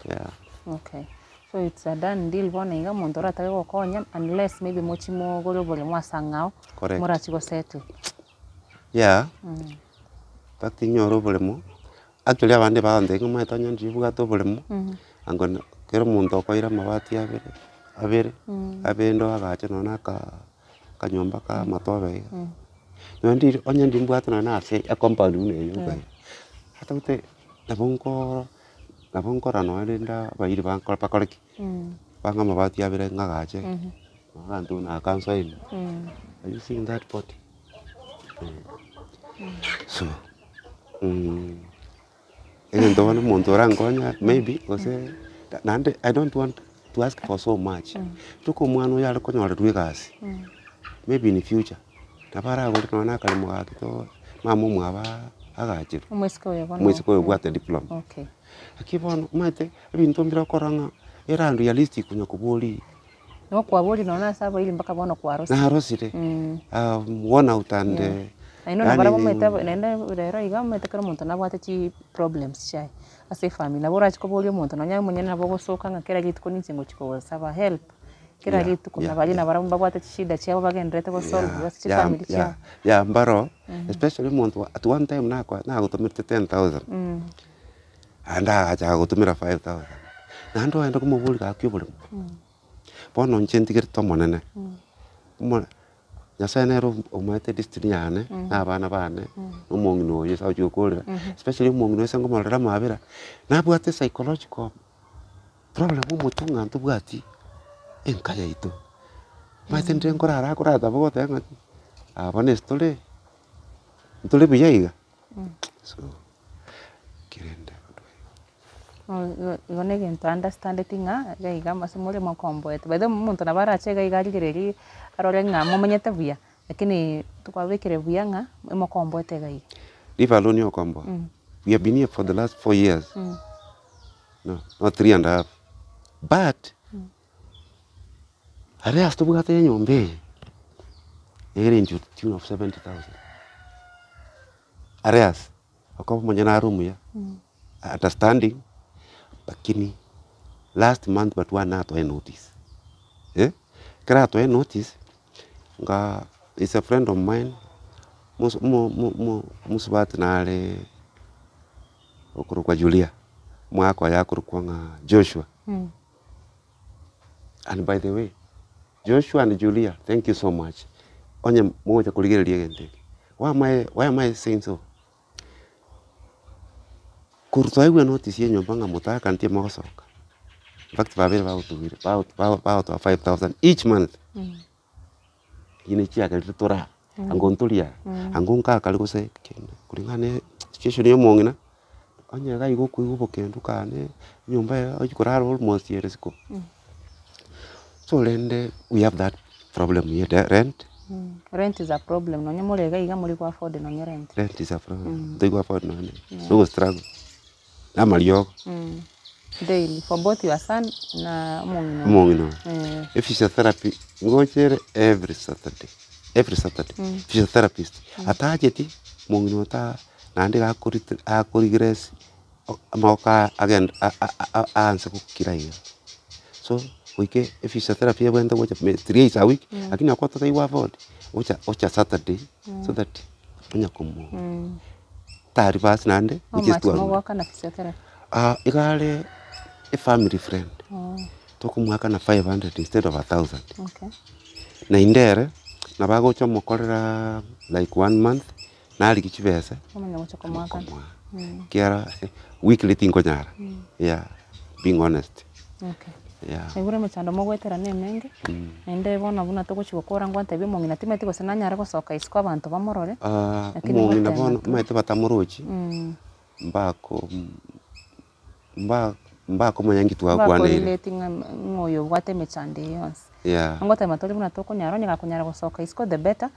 Speaker 2: yeah.
Speaker 3: Okay, so it's a done deal bono iga omonto oratake gokonya unless maybe mochi mogore oboremo ase ang'ao,
Speaker 2: Correct.
Speaker 3: morachi go settle.
Speaker 2: Yeah, in fact ninyore oboremo, actually abande bagontebia ng'a omanyete onye ndibwate oboremo, ango na kera omonto okoira amabati abere, abere, abende oagache nonye na aka akanyomba ka amatobe iga. Nonye ndiri onye ndimbwate nonye na ase ecompound buna eye yoka iga, atagete nabo nkoo nabo nkorora nonye rende abairi bankore bakore ki? Bang'e amabati abere ng'agache, abanto buna aka nsoe ime, are you seeing that body? So, egento bono omonto orankonye maybe gose naende I don't want to ask for so much, toka omwana oyo are konyorerwa egasi, maybe in future, nabo aragore nonye na akaremo gaki to mama omwabo agachire,
Speaker 3: Omoiseke oyo bono.
Speaker 2: omoiseke oyo obwate diploma.
Speaker 3: Okay.
Speaker 2: Lakini bono omanyete, ebinto mbire okorora ng'a ere unrealistic konya koboria.
Speaker 3: Nokwaboria nonya ase abairi mpaka bono kwarosire.
Speaker 2: Narosire, worn out and
Speaker 3: Yeah. Naende
Speaker 2: yaani
Speaker 3: nabarabwo omanyete naende rero iga omanyete kera omonto nabwate chiproblems chiaye ase efamiri. Nabo orache koboria omonto nonya omonyene nabo ogosoka ng'a kera rituko ninche ngochi kogosaba help, kera
Speaker 2: Yeah,
Speaker 3: rituko
Speaker 2: yeah,
Speaker 3: na baria
Speaker 2: yeah.
Speaker 3: nabarabwo mbabwate chishida chiabo bagendererete gosolve
Speaker 2: Yeah,
Speaker 3: ase
Speaker 2: yeah,
Speaker 3: chifamiri
Speaker 2: yeah,
Speaker 3: chiabo.
Speaker 2: yeah mbaro, especially omonto at one time nako nagotomerete 10,000. Naende agacha agotumera 5000, naende ogenda komoboria gaki oboremo. Bono inche ntigerete omonene, omo Nyasaye nere omaete destiny yane, na abana bane, na omong'ina oyo ase agochia gokorera, especially omong'ina oyo ase nkomororera amabera, nabwate psychological problem omotwe ng'a ntobwati enka yaito. Omanyete ndire nkorara akorara taba goteba ng'aki, aa bono ase tore, ntore buya iga. So, kerende
Speaker 3: Igo na egento understandeti ng'a iga iga ase more mokomboete. By the way omonto nabo arache iga iga arigererie arore ng'a momenyete buya, lakini tokwabekire buya ng'a emokomboete iga iga.
Speaker 2: Leave alone okomboa, we have been here for the last 4 years, no, no three and a half, but aria ase tobwate enyomba eye, ere into the tune of 70,000. Aria ase, okoba omonyene are omuya, understanding, lakini last month but one natoe notice, eh, ekero atoe notice, nga is a friend of mine, moso mo- mo- mo- mosubati nare okorokwa Julia, omwaka oye akorokwa ng'a Joshua. And by the way, Joshua and Julia, thank you so much, onye mogocha korigereria egento eke, why am I, why am I saying so? Korwa twaigwa notice ya enyomba ng'a motakantie mogosoka, in fact babere bagotugire bagotoa 5000 each month, eywo ne chiagerire tore aa, ango ntori aa, ango nkakare gose kende kulingana na situation ya omong'ina, onye iga igo okoigwa obokendu kane, enyomba eye ochi korara almost ere isiko. So rende we have that problem here the rent.
Speaker 3: Rent is a problem nonye more iga iga mori go afford nonye rent.
Speaker 2: Rent is a problem, ntori go afford nonye togo struggle na amariogo.
Speaker 3: Daily for both your son na omong'ina oyo.
Speaker 2: Omong'ina oyo. Ephysiotherapy ngochere every Saturday, every Saturday physiotherapist atacheti omong'ina oyo ta naende iga akoriti akorigress amagoko aya agende aanse gokira iga. So goika ephysiotherapy ebwenerete gocha thrice a week, lakini okwo totari go afford, gocha gocha Saturday so that onya komo tari basi naende
Speaker 3: How
Speaker 2: which is
Speaker 3: much
Speaker 2: 200.
Speaker 3: mogoakana physiotherapy?
Speaker 2: Iga are efamily friend, tokomoakana 500 instead of a thousand.
Speaker 3: Okay.
Speaker 2: Naende ere, nabo agocha omokorera like one month, narigia chibesa,
Speaker 3: Omanya gocha komoakana.
Speaker 2: komoa. Ekiagera weekly tinkonyara, yeah, being honest,
Speaker 3: Okay.
Speaker 2: yeah.
Speaker 3: Naigure emechando mogoetera na emenge, naende bono buna togochi gokora ngwantebie omong'ina timanyeti gose nanyare gosoka isiko abanto bamorore, lakini
Speaker 2: Omong'ina
Speaker 3: ngotema
Speaker 2: bono
Speaker 3: tu.
Speaker 2: omanyete batamorochi, mbako mba mbakomanya nki twakwaneire.
Speaker 3: Mbakorelate ng'a ng'a oyo obwate emechando eye yonsi.
Speaker 2: Yeah.
Speaker 3: Ngotema tore buna tokonyara onye gakonyara gosoka isiko the better,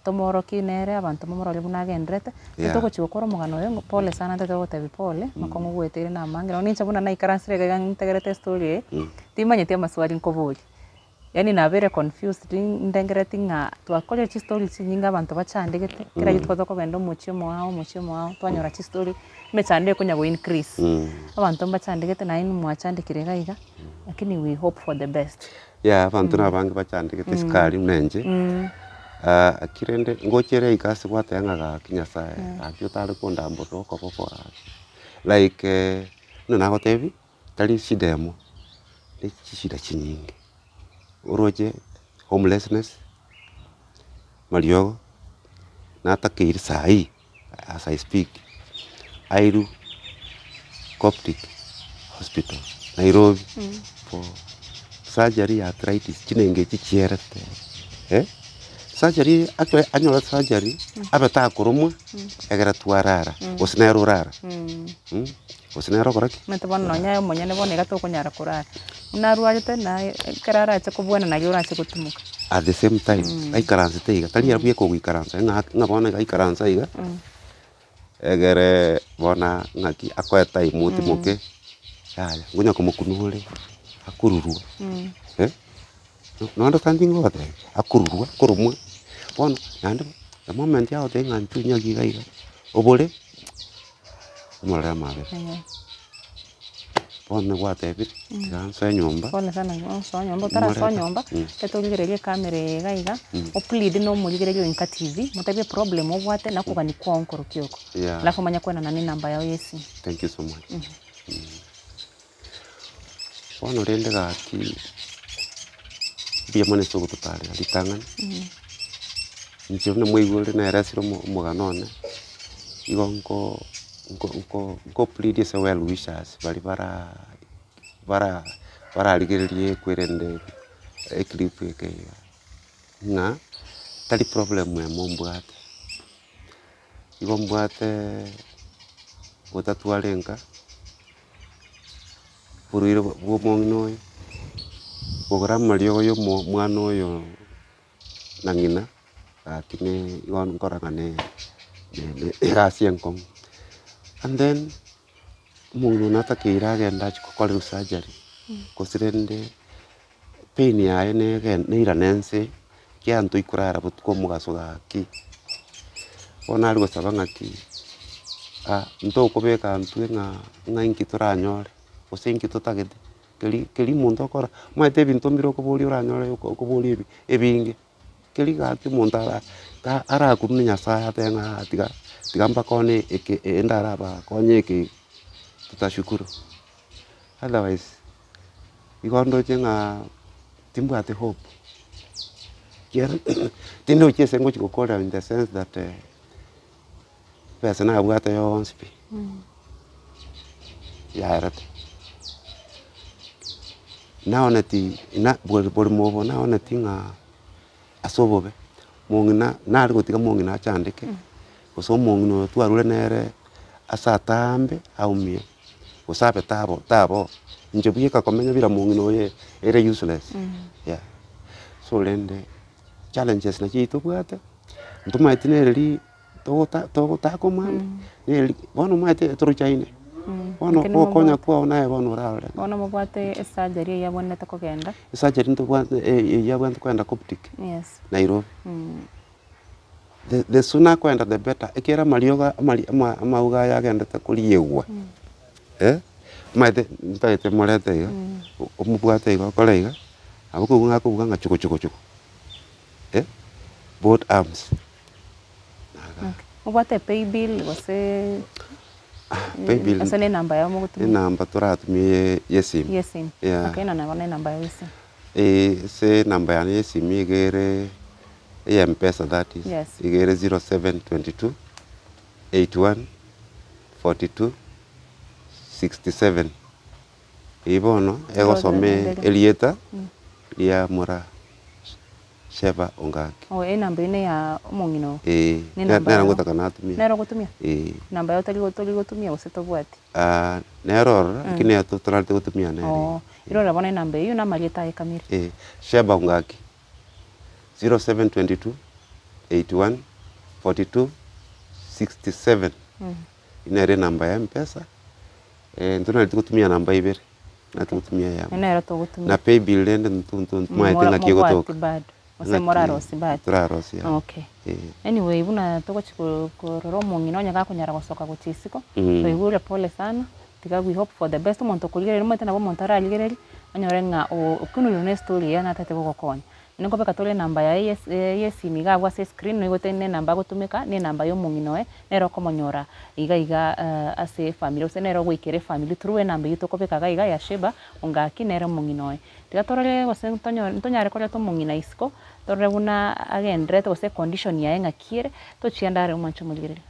Speaker 3: tomorokie nere abanto momorore buna agenderete,
Speaker 2: Yeah.
Speaker 3: togochi gokora omogano oyo ng'a pole sana ntete gogotebi pole, makong'u gweteire na amange, nonye ninche buna naikaransire iga iga ntegerete estory eye, timanyeti amaswali nkoboria. Yaani nabeire confused ndengereti ng'a twakorire chistory chinyinge abanto bachandegete, kera rituko tokogenda omochie omoao omochie omoao twanyora chistory, emechando ekonya go increase. Abanto mbachandegete naye inwe mwachandekire iga iga, lakini we hope for the best.
Speaker 2: Yeah, abanto na abange bachandegete esukari buna inche. Aki rende ngoche rika ase gwateba ng'a gaki Nyasaye, gaki otare kondamborera okoboko gaki. Like buna nagotebia, tari shida emo, ne chishida chinyinge, oroche homelessness, mariogo, natakeire saii as I speak, airwe Coptic hospital Nairobi for surgery ya arthritis chinengo echi chierete eh, surgery actually anyore surgery abe takoromwa egere twarara gose nere orara gose nere okora ki?
Speaker 3: Omanyete bono nonye aye omonyene bono iga tokonyara korara, buna arwarete naye ekero arache kobwana naye orache gotimoka.
Speaker 2: At the same time aikaransete iga, tari ere buya kogoikaransa ng'a ng'a bono iga aikaransa iga. Egere bono ng'aki akoe time otimoke, yaya ngonya komokuna ore akorurwa eh, no understand ngogotebia? Akorurwa akoromwa, bono naende the moment agotebia ng'a intwe nyagi iga iga, obore omorore amabera. Bono gwatebire, tiga nsoe nyomba.
Speaker 3: Pole sana osoa nyomba, otarasoa nyomba, ekero torigereria ecamera eye iga iga, o plead na omorigereria o Inka TV, motebie eproblem obwate na okogania kwao nkorokia oko.
Speaker 2: Yeah.
Speaker 3: Alafu omanye koenana na enamba yao ya esimu.
Speaker 2: Thank you so much. Bono rende gaki, mbuya mono ase ogototarera ritang'ani, inche buna mwaigure naeresire omo- omogano one, igo nko. Nko plead ase well wishers baria bara bara bararigererie ekwerende eclip eke iga, ng'a tari problem emo mbwate, igo mbwate gotatwara enka, borwaire bwa omong'ina oyo, kogora amariogo ya omo omwana oyo. Na ng'ina, gaki ne igo nkora ng'a ne ne egasi enkong'u. And then, omong'ina one natakeire agende achie gokorerwa surgery, gose rende pain yaye nege neirane nse, ekiagera ntoikorara botuko omogaso gaki. Bono nare gosaba ng'aki, ntokobeka intwe ng'a ng'a inki toranyore, gose inki totagete. Keri keri omonto okora, omanyete ebinto mbire okoboria oranyore oko okoboria ebi ebinge, keri gaki omonto ara ka arakurwe na nyasaye atebe ng'a tiga tiga mbakone eke ndarabakonye eke iga, tutashukuru. Otherwise, igo ndoche ng'a timbwati hope, ekiagera tindochi ase ngochi gokora in the sense that ebesa nabwate yonsi pi, yaerete. Naoneti na bori borimo obo naoneti ng'a ase obobe, mong'ina nare gotiga mong'ina achandeke, gose omong'ina oyo twarure nere ase ataambe aumie, gose abe tabo tabo, inche bweka komenya bira mong'ina oyo ere useless, yeah. So rende challenges nachio tobwate, ntomaeti nere ri. Togota togotaka omwando, neri bono omanyete torochaine, bono
Speaker 3: Lakini
Speaker 2: gokonya
Speaker 3: mobwate-
Speaker 2: kwao naye bono orarore.
Speaker 3: Bono mobwate esurgery eyio abwenerete kogenda.
Speaker 2: Esurgery ntobwate eyio abwenerete kogenda Coptic,
Speaker 3: Yes.
Speaker 2: Nairobi. The the sooner akoenda the better, ekiagera amariogo amari ama amauga aya agendete koriegwa, omanyete ntagete morete iga, omobwate iga okore iga, nabo okobua ng'a akobuga ng'a chuku chuku chuku, both arms.
Speaker 3: Obwate epaybill gose
Speaker 2: Paybill
Speaker 3: ase ne enamba yao mogotumia?
Speaker 2: Enamba toratumie ya esimu.
Speaker 3: Ya esimu.
Speaker 2: Yeah.
Speaker 3: Okay na bono enamba yao ya esimu.
Speaker 2: Ase enamba yane ya esimu iga ere eya mpesa that is,
Speaker 3: Yes.
Speaker 2: iga ere 0722 81 42 67. Eyio bono egosoma erieta ria mora. Sheba ongaki.
Speaker 3: Oh, enamba eyio neya omong'ina oo?
Speaker 2: Eeh,
Speaker 3: Ne enamba
Speaker 2: nere
Speaker 3: yao?
Speaker 2: ngotaka natumie.
Speaker 3: Nere ogotumia?
Speaker 2: Eeh.
Speaker 3: Namba yao tori tori gotumia gose tobwati?
Speaker 2: Ah, nere ororo, lakini eye totorarete gotumia nere.
Speaker 3: Oh, irora bono enamba eyio na amarieta aye kamiri.
Speaker 2: Eeh, Sheba ongaki, 0722 81 42 67, nere enamba ya mpesa, ntonareti gotumia namba ibere. Natogotumia eyemo.
Speaker 3: Nero togotumia.
Speaker 2: Na paybill rende ntomaete ng'aki egotoka.
Speaker 3: Mobwati bado, gose morarosie bado.
Speaker 2: Torarosie.
Speaker 3: Okay. Anyway buna togochi korora omong'ina onye gakonyara gosoka gochia isiko, twaigure pole sana, tiga we hope for the best, omonto okorigereria omanyete nabo omonto ararigererie, onyore ng'a okunurwe na estory eye natagete gogokonya. Naende nkobeka tore enamba yaye ya esi ya esimi iga abwo ase escreen noigwete na enamba agotumeka, na enamba ya omong'ina oye, nere okomonyora iga iga ase efamiri gose nere ogoikera efamiri through enamba eywo tokobeka iga iga ya Sheba Ongaki nere omong'ina oye. Tiga torore gose tonyo ntonyare koreta omong'ina isiko, torore buna agendererete gose econdition yaye ng'aki ere, tochienda are omwanche omorigereria.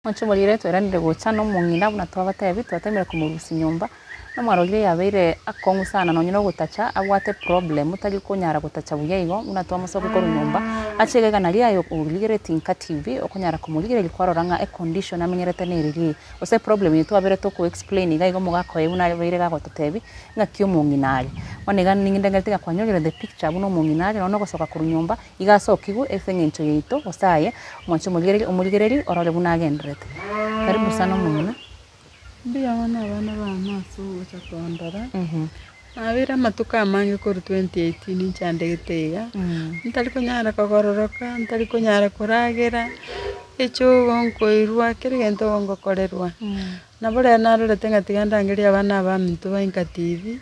Speaker 3: Oche morire tweranire gocha na omong'ina buna twabatebi, twatemire komorusia nyomba, na omwarorire yabeire akong'u sana nonye na ogotacha abwate problem tari konyara gotacha buya igo buna twamosokia korwa nyomba, ache iga iga naria aye origereti nka TV okonyara komorigereria kwarora ng'a econdition amenyerete nere riria, gose eproblem eye twabere toko explain iga igo omogaka oye buna abeire gagototebi. Ng'aki omong'ina are. Bono iga ningendererete ng'a kwanyorire the picture buna omong'ina are nonya ogosoka korwa nyomba, iga asokigwe ase eng'encho yaito gose aye omwanche omorigereria omorigereria orore buna agendererete. Karibu sana omong'ina.
Speaker 1: Mbuya mono abana bane ase ogocha kondora, nabeire amatuko amange korwa 2018 nchandegete iga, ntari konyara kogororoka, ntari konyara koragera, echogo nkoirwa, kera egento ngokorerwa. Nabo rero narorete ng'a tiga ndangerie abana abaminto ba Inka TV,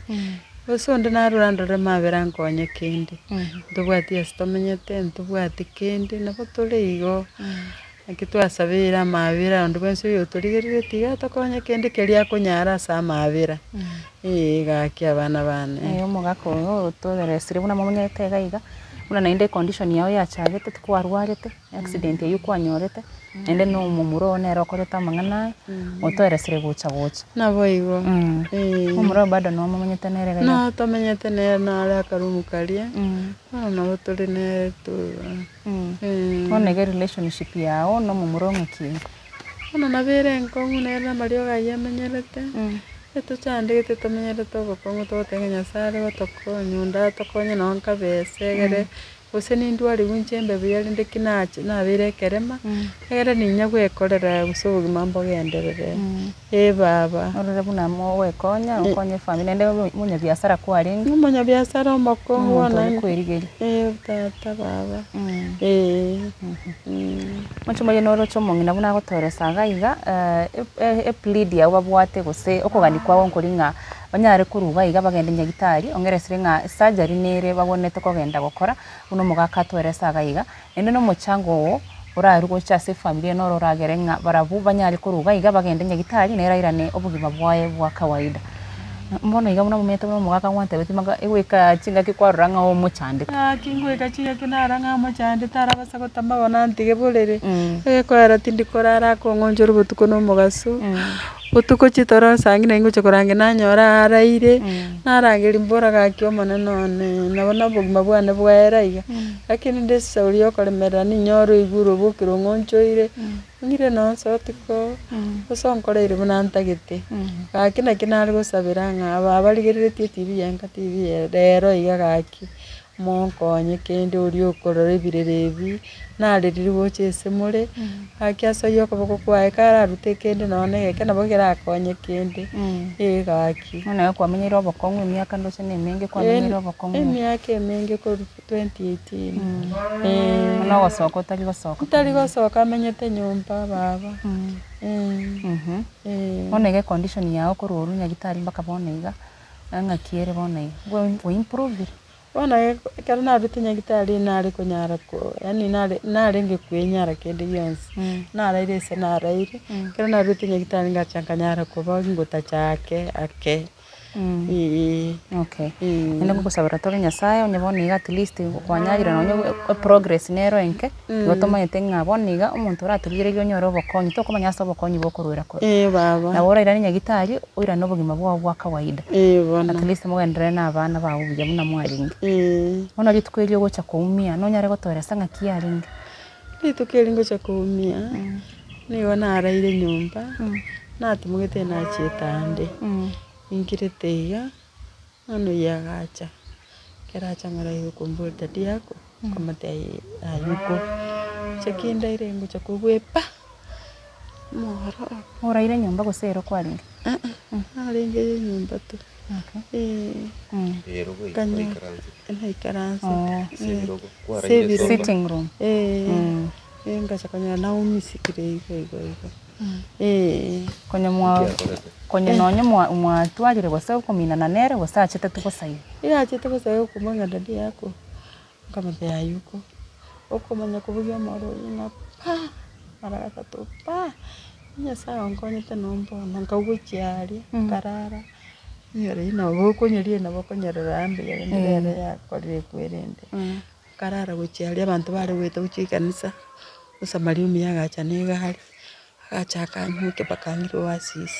Speaker 1: gose onde narure andorere mabera ankonye kende, ntobwati ase tomenyete, ntobwati kende, nabo tore igo, naki twasabeire amabera onde bwensi oyotorigereretie tiga atokonye kende keria akonyara ase amabera, eh gaki abana bane.
Speaker 3: Omogaka oyo otoeresire buna momonyete iga iga, buna naende econdition yago yachagete tikwarwarete. Accident eyio kwanyorete, naende na omomura oo nere okorete amang'ana aya, otoeresire gocha gocha.
Speaker 1: Naboigo, eh.
Speaker 3: Omomura oo bado nomomanyete nere iga iga?
Speaker 1: No tomenyete nere nare akarumu karia, bono nabo tore nere tu eh.
Speaker 3: Bono iga erelationship yago na omomura oo ng'aki ere?
Speaker 1: Bono nabo ere enkong'u nere na amariogo ayio amenyerete. Etochandegete tomenyerete obokong'u togoteba ng'a Nyasaye are gotokonya onde atokonye nonye nkabesa egere, gose nindwarigwe inche mbe buya rende ki nache nabeire ekerema, egere ninya gwekorera gose obogima mbogenderere, eh baba.
Speaker 3: Orore buna mogoekonya, okonye efamiri naende omonyabiasara kwarenge.
Speaker 1: Omonyabiasara omokong'u
Speaker 3: Omonto
Speaker 1: bono
Speaker 3: oria kwerigeria.
Speaker 1: Eh tata baba, eh.
Speaker 3: Omochie omoyia noroche omong'ina buna agotoeresa iga iga, eplead yabo babwate gose okogania kwabo nkori ng'a banyare korwa iga iga bagende nyagetari ong'eresire ng'a esurgery nere babwenerete kogenda gokora buna omogaka atoerese iga iga, naende na omochango ogo orarwe gocha ase efamiri eye noro oragere ng'a barabwo banyare korwa iga iga bagende nyagetari nere airane obogima bwaye bwa kawaida. Bono iga buna omanyete buna omogaka gwantebetie maka egoika chingaki kwarora ng'a omochandete.
Speaker 1: Gaki ngoika chingaki narora ng'a omochandete arabasa gotama bono antige borere, egekoera tindi korara akong'onchora obotuko na omogaso, botuko chitoro saa ngina ingocha korangeria nanyora araire, narangeria mbora gaki omonene one, nabo na obogima bwane bwaera iga, lakini rende esauri ya okoremerera ninyore oigure obokire ong'onchoire. Ng'ire nonsi otuko, gose onkoreire buna ntagete. Gaki naki nare gosabera ng'a aba abarigereretie etibi ya enka tibi eye rero iga gaki, monkonye kende oria okorora ebirero ebi, narerire gocha ase more, gaki ase oywo okoboko kwaye kararute kende nonye na egeke nabo kerakonye kende, eh gaki.
Speaker 3: Bono naye kwamenyeire obokong'u emiaka ndoche na emenge kwamenyeire obokong'u.
Speaker 1: Emiaka emenge korwa. 2018 eh.
Speaker 3: Bono ogosoka otari gosoka.
Speaker 1: Ntari gosoka amenyete nyomba baba eh.
Speaker 3: Bono iga econdition yago korwa orwo nyagitari mpaka bono iga, ng'aki ere bono iga, gwa improvire?
Speaker 1: Bono ekero narwete nyagitari nare konyara ko yaani nare narenge kwenyara kende gionsi, naraire ase naraire, ekero narwete nyagitari ngacha nkanyara koba ngotacha ake ake. Eeh.
Speaker 3: Okay. Naende ngogosabera tore Nyasaye onye bono iga at least kwanyarire nonye eprogress nero enke, igo tomanyete ng'a bono iga omonto oratorigererie onyore obokonyi tokomanya ase obokonyi bokorwera korwa.
Speaker 1: Ee baba.
Speaker 3: Nabo orairane nyagetari, oirane obogima bwao bwa kawaida.
Speaker 1: Ee bono.
Speaker 3: At least mogenderere na abana bao buya buna mwarenge.
Speaker 1: Ee.
Speaker 3: Bono rituko erio ogocha koumia, nonyare gotoeresa ng'aki yarenge?
Speaker 1: Rituko erio ngocha koumia, nigo naraire nyomba, natimogete nachiete ande, inkirete iga, bono oyio agacha, ekero acha ng'ora igo okomboria daddy yako, nkamotebia ayuko, inche ki ndaire ngocha kobua pa, omororo.
Speaker 3: Oraire nyomba gose ero kwarenge?
Speaker 1: Narenge nyomba tu.
Speaker 3: Sitting room.
Speaker 1: Ngacha konyora naumisikire igo igo igo.
Speaker 3: Konya mwa konya nonye mwa mwatwarire gose okominana nere gose achete tu bosa igo.
Speaker 1: Iga achete bosa igo okomboria ng'a daddy yako, nkamotebia ayuko, okomanya kobugia omoro oywo ng'a pa, mara gatato pa, Nyasaye onkonyete nombono, nkaigwa chiaria, nkarara. Rirorio nabo okonyeria nabo okonyerera mbuya rende rero yakorire ekwerende. Nkarara gochia aria abanto bare goeta gochia ekanisa, omosamaria omuya agacha na egari, agacha akang'ukia mpaka ang'ire oasis.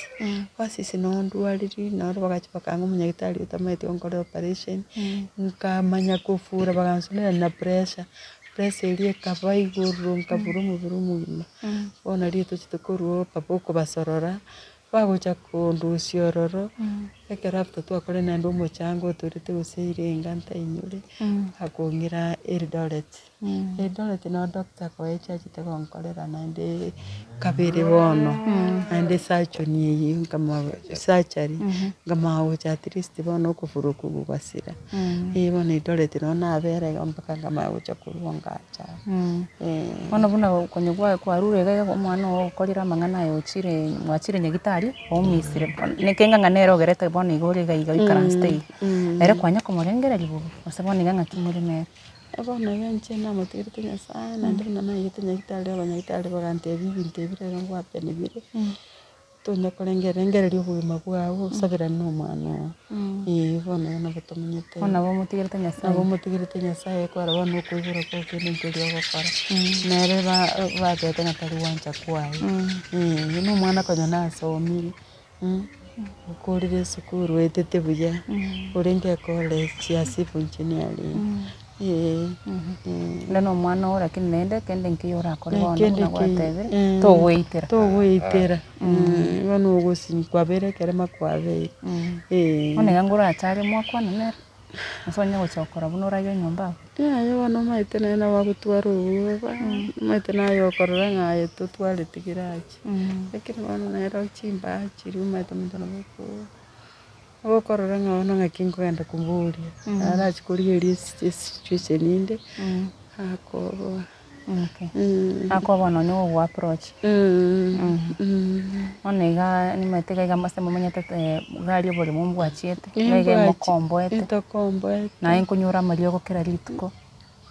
Speaker 1: Oasis noo ndwariri, noro bagacha bakang'a omonyagitari otamanyeti gonkorera operation, nkamanya kofura bagansonera na pressure, pressure eria ekaba igoro nkabura omobere omogima. Bono riria tochete korwa oo papa okobasorora. Bagocha kondusia ororo, ekero after twakorire naende omochango otorete gose erenga ntainyore, akong'ira Eldoret. Eldoret noo doctor Koech achete gonkorera naende kabere bono, naende surgeon eyio nkama surgery, nkamanya gocha at least bono okofurwa okwo gogasira. Eh bono Eldoret noo nabera igo mpaka nkamanya gocha korwa ngacha aa.
Speaker 3: Bono buna konya kwarure iga iga omwana oo okorire amang'ana aya ochire mwachire nyagetari oumisire neke ng'a nere ogerete bono iga ore iga iga oikaransete iga. Ere kwanya komorengereria bobe gose bono iga ng'aki more nere.
Speaker 1: Bono iga inche namotigerete Nyasaye naende buna naigete nyagetari abanyagitari bagantebia ebinto ebi rero ngwapeni bire. Tonya korengereria, rengereria obogima bwao, osaberane na omwana oo. Eeh bono igo nabo tomenyete.
Speaker 3: Bono nabo omotigerete Nyasaye.
Speaker 1: Nabo omotigerete Nyasaye ekero bono okoibora kwao kende nkeri ogokora. Nere ba- batebete ng'a tari gwancha kwaye. Na omwana konya nasomire, okorire esukuru oetete buya, orenge ecollege ya civil engineering. Eh.
Speaker 3: Onde na omwana oo lakini naende kende nkeiyo orakore bono
Speaker 1: Kende
Speaker 3: buna
Speaker 1: nkeiyo,
Speaker 3: gwatebire,
Speaker 1: eh.
Speaker 3: togoitera.
Speaker 1: Togoitera, bono ogosinyi kwabeire ekerema kwabeire, eh.
Speaker 3: Bono iga ngorache are mwakwana nere, gose onye gocha gokora buna oraiyo nyomba abwo.
Speaker 1: Yaya bono omanyete nere nabo agotwara obwoba, omanyete naye okorora ng'a aye totwareti kerache, lakini bono nere chimbaa chiria omanyete omonto nabo okoo okorora ng'a bono ng'aki nkogenda koboria, arachie korigereria esi esituation ende, akoboa.
Speaker 3: Okay. Akoboa nonye gogo approach. Bono igaa nimanyete iga iga ase momenyete gari oboremo mbwachiete, iga iga emokomboete,
Speaker 1: Etokomboete.
Speaker 3: naye nkonyora amariogo kera rituko.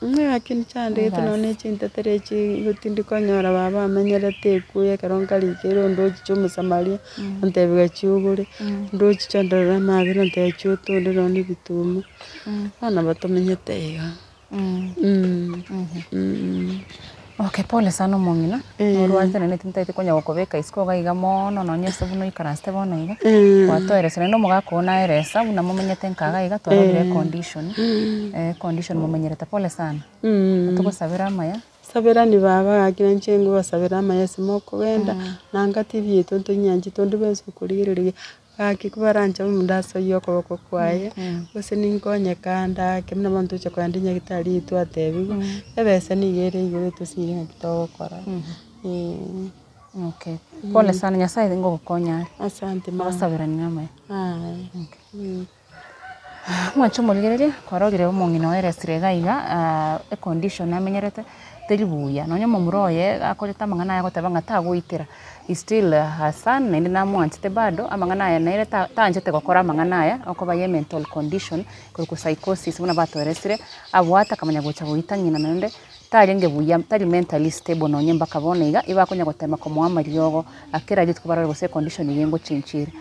Speaker 1: Ng'aki nchandegete nonye na chintetere echi igo tindi konyora baba amenyerete ekuya ekero nkarikire onde ochiche omosamaria, ontebia gachia ogore, onde ochiche ondorere amabera ontebia chia otonde nonye na ebituma, bono nabo tomenyete iga.
Speaker 3: Okay, pole sana omong'ina, norwarete naende tintagete konya gokobeka isiko iga iga moono nonye ase buna oikaransete bono iga, gwatoeresire naende omogaka oo naeresa buna momenyete nka iga iga twarorire econdition, econdition momenyerete, pole sana, togosabere amaya.
Speaker 1: Saberani baba gaki nainche ngobasabera amaya ase mokogenda, nanga TV yaito ntonyianchete onde bwensi okorigereria. Gaki kobaranche omonto asoyie okoboko kwaye, gose ninkonye kande ake buna bono tocha kogenda nyagetari eywo twatebiwa, ebesa nigo ere igoro etosinyire ng'aki togokora eh.
Speaker 3: Okay, pole sana nyasaye nigo ogokonya are.
Speaker 1: Asante mama.
Speaker 3: Ogosaberania amaya.
Speaker 1: Aye.
Speaker 3: Mwanche omorigereria, kwarorire omong'ina oye eresire iga iga econdition amenyerete teri buya, nonye omomura oye akorete amang'ana aya agoteba ng'a tagoitera, is still her son naende namwanchete bado, amang'ana aya nere ta taanchete gokora amang'ana aya, okoba ye mental condition, korokwa psychosis buna batoeresire, abwate akamanya gocha goita ng'ina naende, tarenge buya, tari mentally stable nonye mpaka bono iga, ibakonya gotema komoa amariogo kera rituko barore gose econdition eye ngochenchia ere.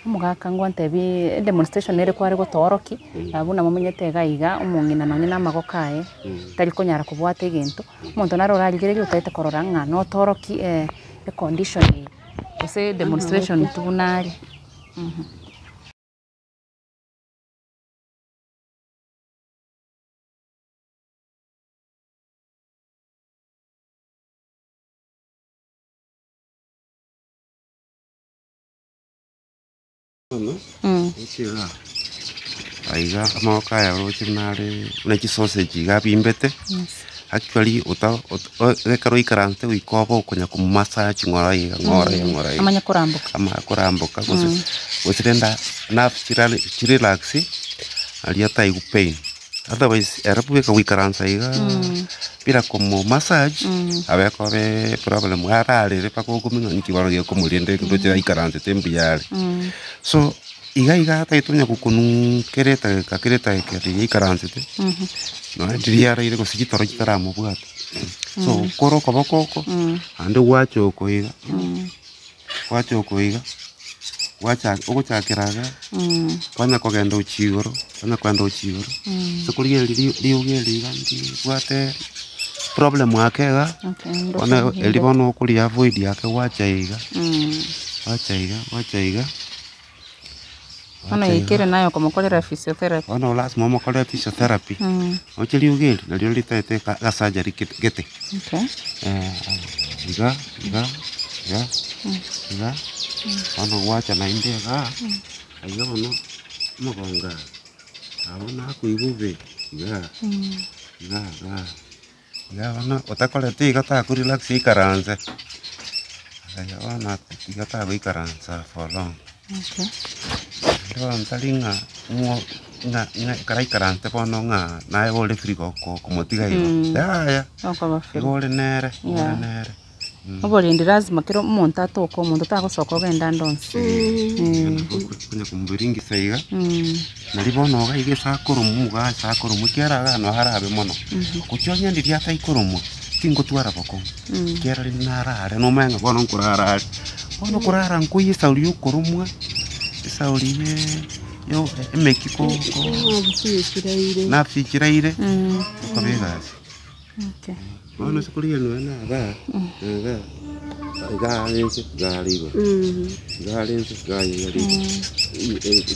Speaker 3: Omogaka ngwantebi edemonstration nere kware gotoorokia, buna momenyete iga iga, omong'ina nonye na amagoko aye, tari konyara kobwata egento, omonto naro orarigereria otagete korora ng'a notorokie econdition eye, gose demonstration tu buna are.
Speaker 2: Aiga amaboko aya oroche buna are buna chisausage iga abimbete, actually ota ot ekero oikaransete goika obe okonya komomassage ng'ora iga ng'ora iga ng'ora iga.
Speaker 3: Amanye koramboka.
Speaker 2: Amanye koramboka gose gose rende nerves chirare chirelax, aria ataigwe pain. Otherwise ere bweka goikaransa igaa bila komo massage abe ekobe problem ararere mpaka okomenya nki bono gekomorenda ndoche aikaransete mbuya are. So iga iga atagete onya gokonuu kera etageka kera etageka riria aikaransete nonye riria araire gose chitoro chitaramobwata. So kore okoboko oko naende gwacha oko iga. Gwacha okoiga, gwacha ogochakera igaa, kwanya kogenda gochia igoro, kwanya kogenda gochia igoro, ase korigereria ri riogo eri iga ndibwate problem ake iga, bono eri bono okoria avoid ake gwacha iga, gwacha iga gwacha iga,
Speaker 3: Bono
Speaker 2: gwacha iga.
Speaker 3: yaikire naye okomokorera physiotherapy.
Speaker 2: Bono lasima omokorere physiotherapy, roche riogo eri nario ritaete eka esurgery gete gete.
Speaker 3: Okay.
Speaker 2: Iga iga iga iga, bono gwacha naende igaa, aiga bono omogongo aa, abwo nakoigwa bobe igaa iga igaa iga bono otakoreti iga takorelax aikaranse, aya bono iga tagoikaransa for long.
Speaker 3: Okay.
Speaker 2: Naende bono tari ng'a ng'o ng'a ng'a ekero aikaransete bono ng'a naye ore free go- ko- komotiga igo, yaya,
Speaker 3: Okoba free.
Speaker 2: igo ore nere, igo ore
Speaker 3: Yeah.
Speaker 2: nere.
Speaker 3: Oborendi lazima kera omonto atoke omonto tagosoka ogende ande onsi.
Speaker 2: Konya komobiringisa iga, nari bono iga iga ase akoromwa iga ase akoromwa ekiagera iga noo arabe mono, gochia onye ndiria ataikoromwa, tingotwara bokong'u, ekiagera rende narare nomanye ng'a bono nkorara are. Bono okorara nkoiyo esauri ya okoromwa, esauri ya emeki ko ko nafsi chiraire, okoba egasi. Bono ase korigereria nonya na igaa, igaa, igaa are inse, igaa are igoro, igaa are inse, igaa are igoro,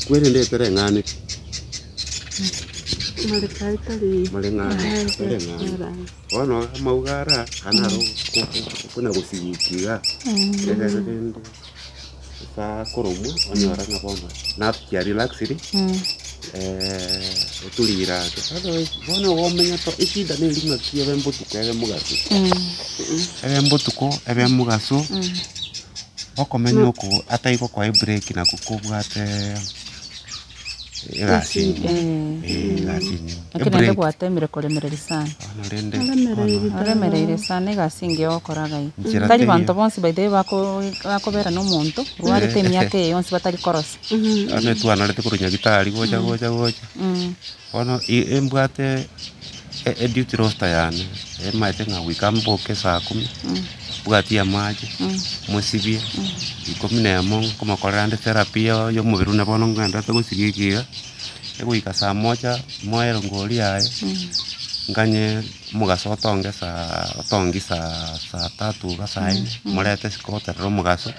Speaker 2: kwerende etereng'aneti.
Speaker 1: Mareka tari
Speaker 2: More ng'ang'e, more ng'ang'e. Bono amauga ara, aya naro konya gosiguki iga, egere rende bakoromwa onyora ng'a bono nerves chia relaxed, oturire ake. Otherwise bono igo omenyete eshida neri ng'aki ebe mbotuko ebe mogaso, ebe mbotuko ebe mogaso, okomenya oko ataigokoa ebreak nakwo kobwate. Egasi enyinge, eh, egasi enyinge.
Speaker 3: Lakini naende gwatemire koremereria sana.
Speaker 2: Bono rende,
Speaker 1: Oremereiri
Speaker 2: bono
Speaker 3: Oremereire sana egasi engiya ogokora iga iga.
Speaker 2: Nchera
Speaker 3: Tari
Speaker 2: teiyo.
Speaker 3: banto bonsi by the way bako bakobera na omonto, rwarete emiaka eye yonsi batari korosa.
Speaker 2: Bono etwanarete korwa nyagetari gocha gocha gocha, bono i- embwate eduty roster yane, emaete ng'a goika mboke saa kumi, mbwatie amache, mosibie, ikomi na emo nkomokorera ande therapy ya omobere buna bono ngenderete gosibia eke iga, egoika saa moja, moe erongori yaye, nganye omogaso otonge saa otongi saa saa tatu iga saa nne, morete isiko oterere omogaso,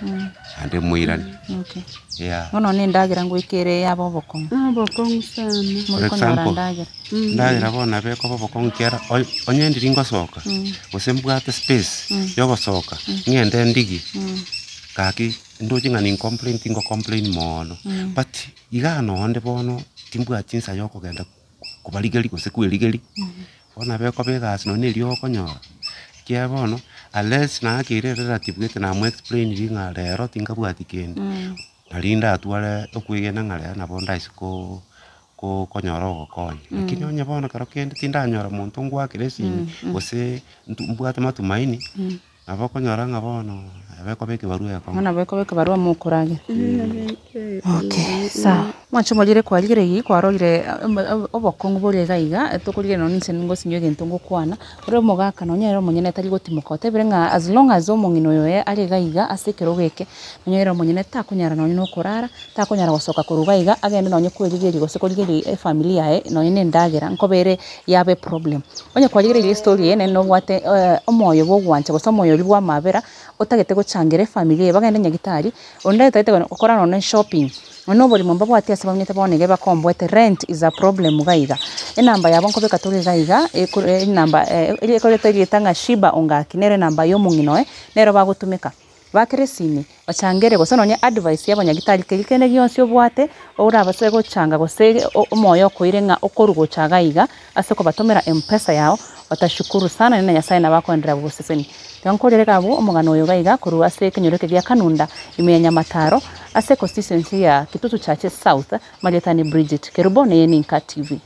Speaker 2: naende moirane,
Speaker 3: Okay.
Speaker 2: yeah.
Speaker 3: Bono na endagera ngoika ere yaba obokong'u.
Speaker 1: Obokong'u sana.
Speaker 2: For
Speaker 3: More konyora
Speaker 2: example,
Speaker 3: endagera.
Speaker 2: Ndagera bono nabo ekoba obokong'u ekiagera onye ndiri ngosoka, gose mbwate space yogosoka, ng'ende ndigie, gaki ndoche ng'a nincomplain tingocomplain moono, but igaa nonde bono timbwati chinsa ya okogenda kobarigeria gose kwerigeria, bono nabo ekoba egasi nonye na erio okonyora, ekiagera bono unless nakeire relative gete namoexplainiri ng'a rero tingabwati kende, nari ndatware okwegena ng'a rero nabo ndaise ko. Konyora ogokonya, lakini onye bono ekero kende tindanyora monto ngwakera esimi, gose mbwate matumaini, nabo okonyora ng'a bono nabo ekoba ekebarua gekong'u.
Speaker 3: Bono nabo ekoba ekebarua mokoragera. Okay, sawa. Mwanche omorire kwarigereiri kwarorire obokong'u bore iga iga, tokorigereria nonye inche ngosinywa egento ngokwana, ore omogaka nonye ere omonyene tari gotimoka otebire ng'a as long as omong'ina oyo are iga iga ase ekerogo eke, nonye ere omonyene takonyara nonye na okorara. Takonyara gosoka korwa iga iga agende nonye kwerigeria gose korigereria efamiri yaye nonye na endagera nkoba ere yabe eproblem. Onye kwarigereirie estory eye naende nobwate omoyo bwa ogwancha gose omoyo oria bwa amabera otagete gochangera efamiri eye bagende nyagetari, onde otagete gokora nonye shopping, nonye na oborimo mbabwati ase bamenyete bono iga bakomboete rent is a problem iga iga. Enamba yabo nkobeka tore iga iga enamba ekoreta erieta ng'a Shiba Ongaki nere enamba ya omong'ina oye nero bagotumeka. Bakere esimi, bachangere gose nonye advice y'abanyagitari keria kende gionsi obwate orabase gochanga gose omoyo okoire ng'a okorwa gocha iga iga ase okobatomera mpesa yao batashukuru sana naende Nyasaye nabo akoenderea gogosesenia. Tiga nkorere iga abwo omogano oyo iga iga korwa ase ekenyoro eke gia Kanunda ime ya Nyamataro ase econstituency ya Kitutu Chache South, Marietani Bridget Kerubo neye Ninka TV.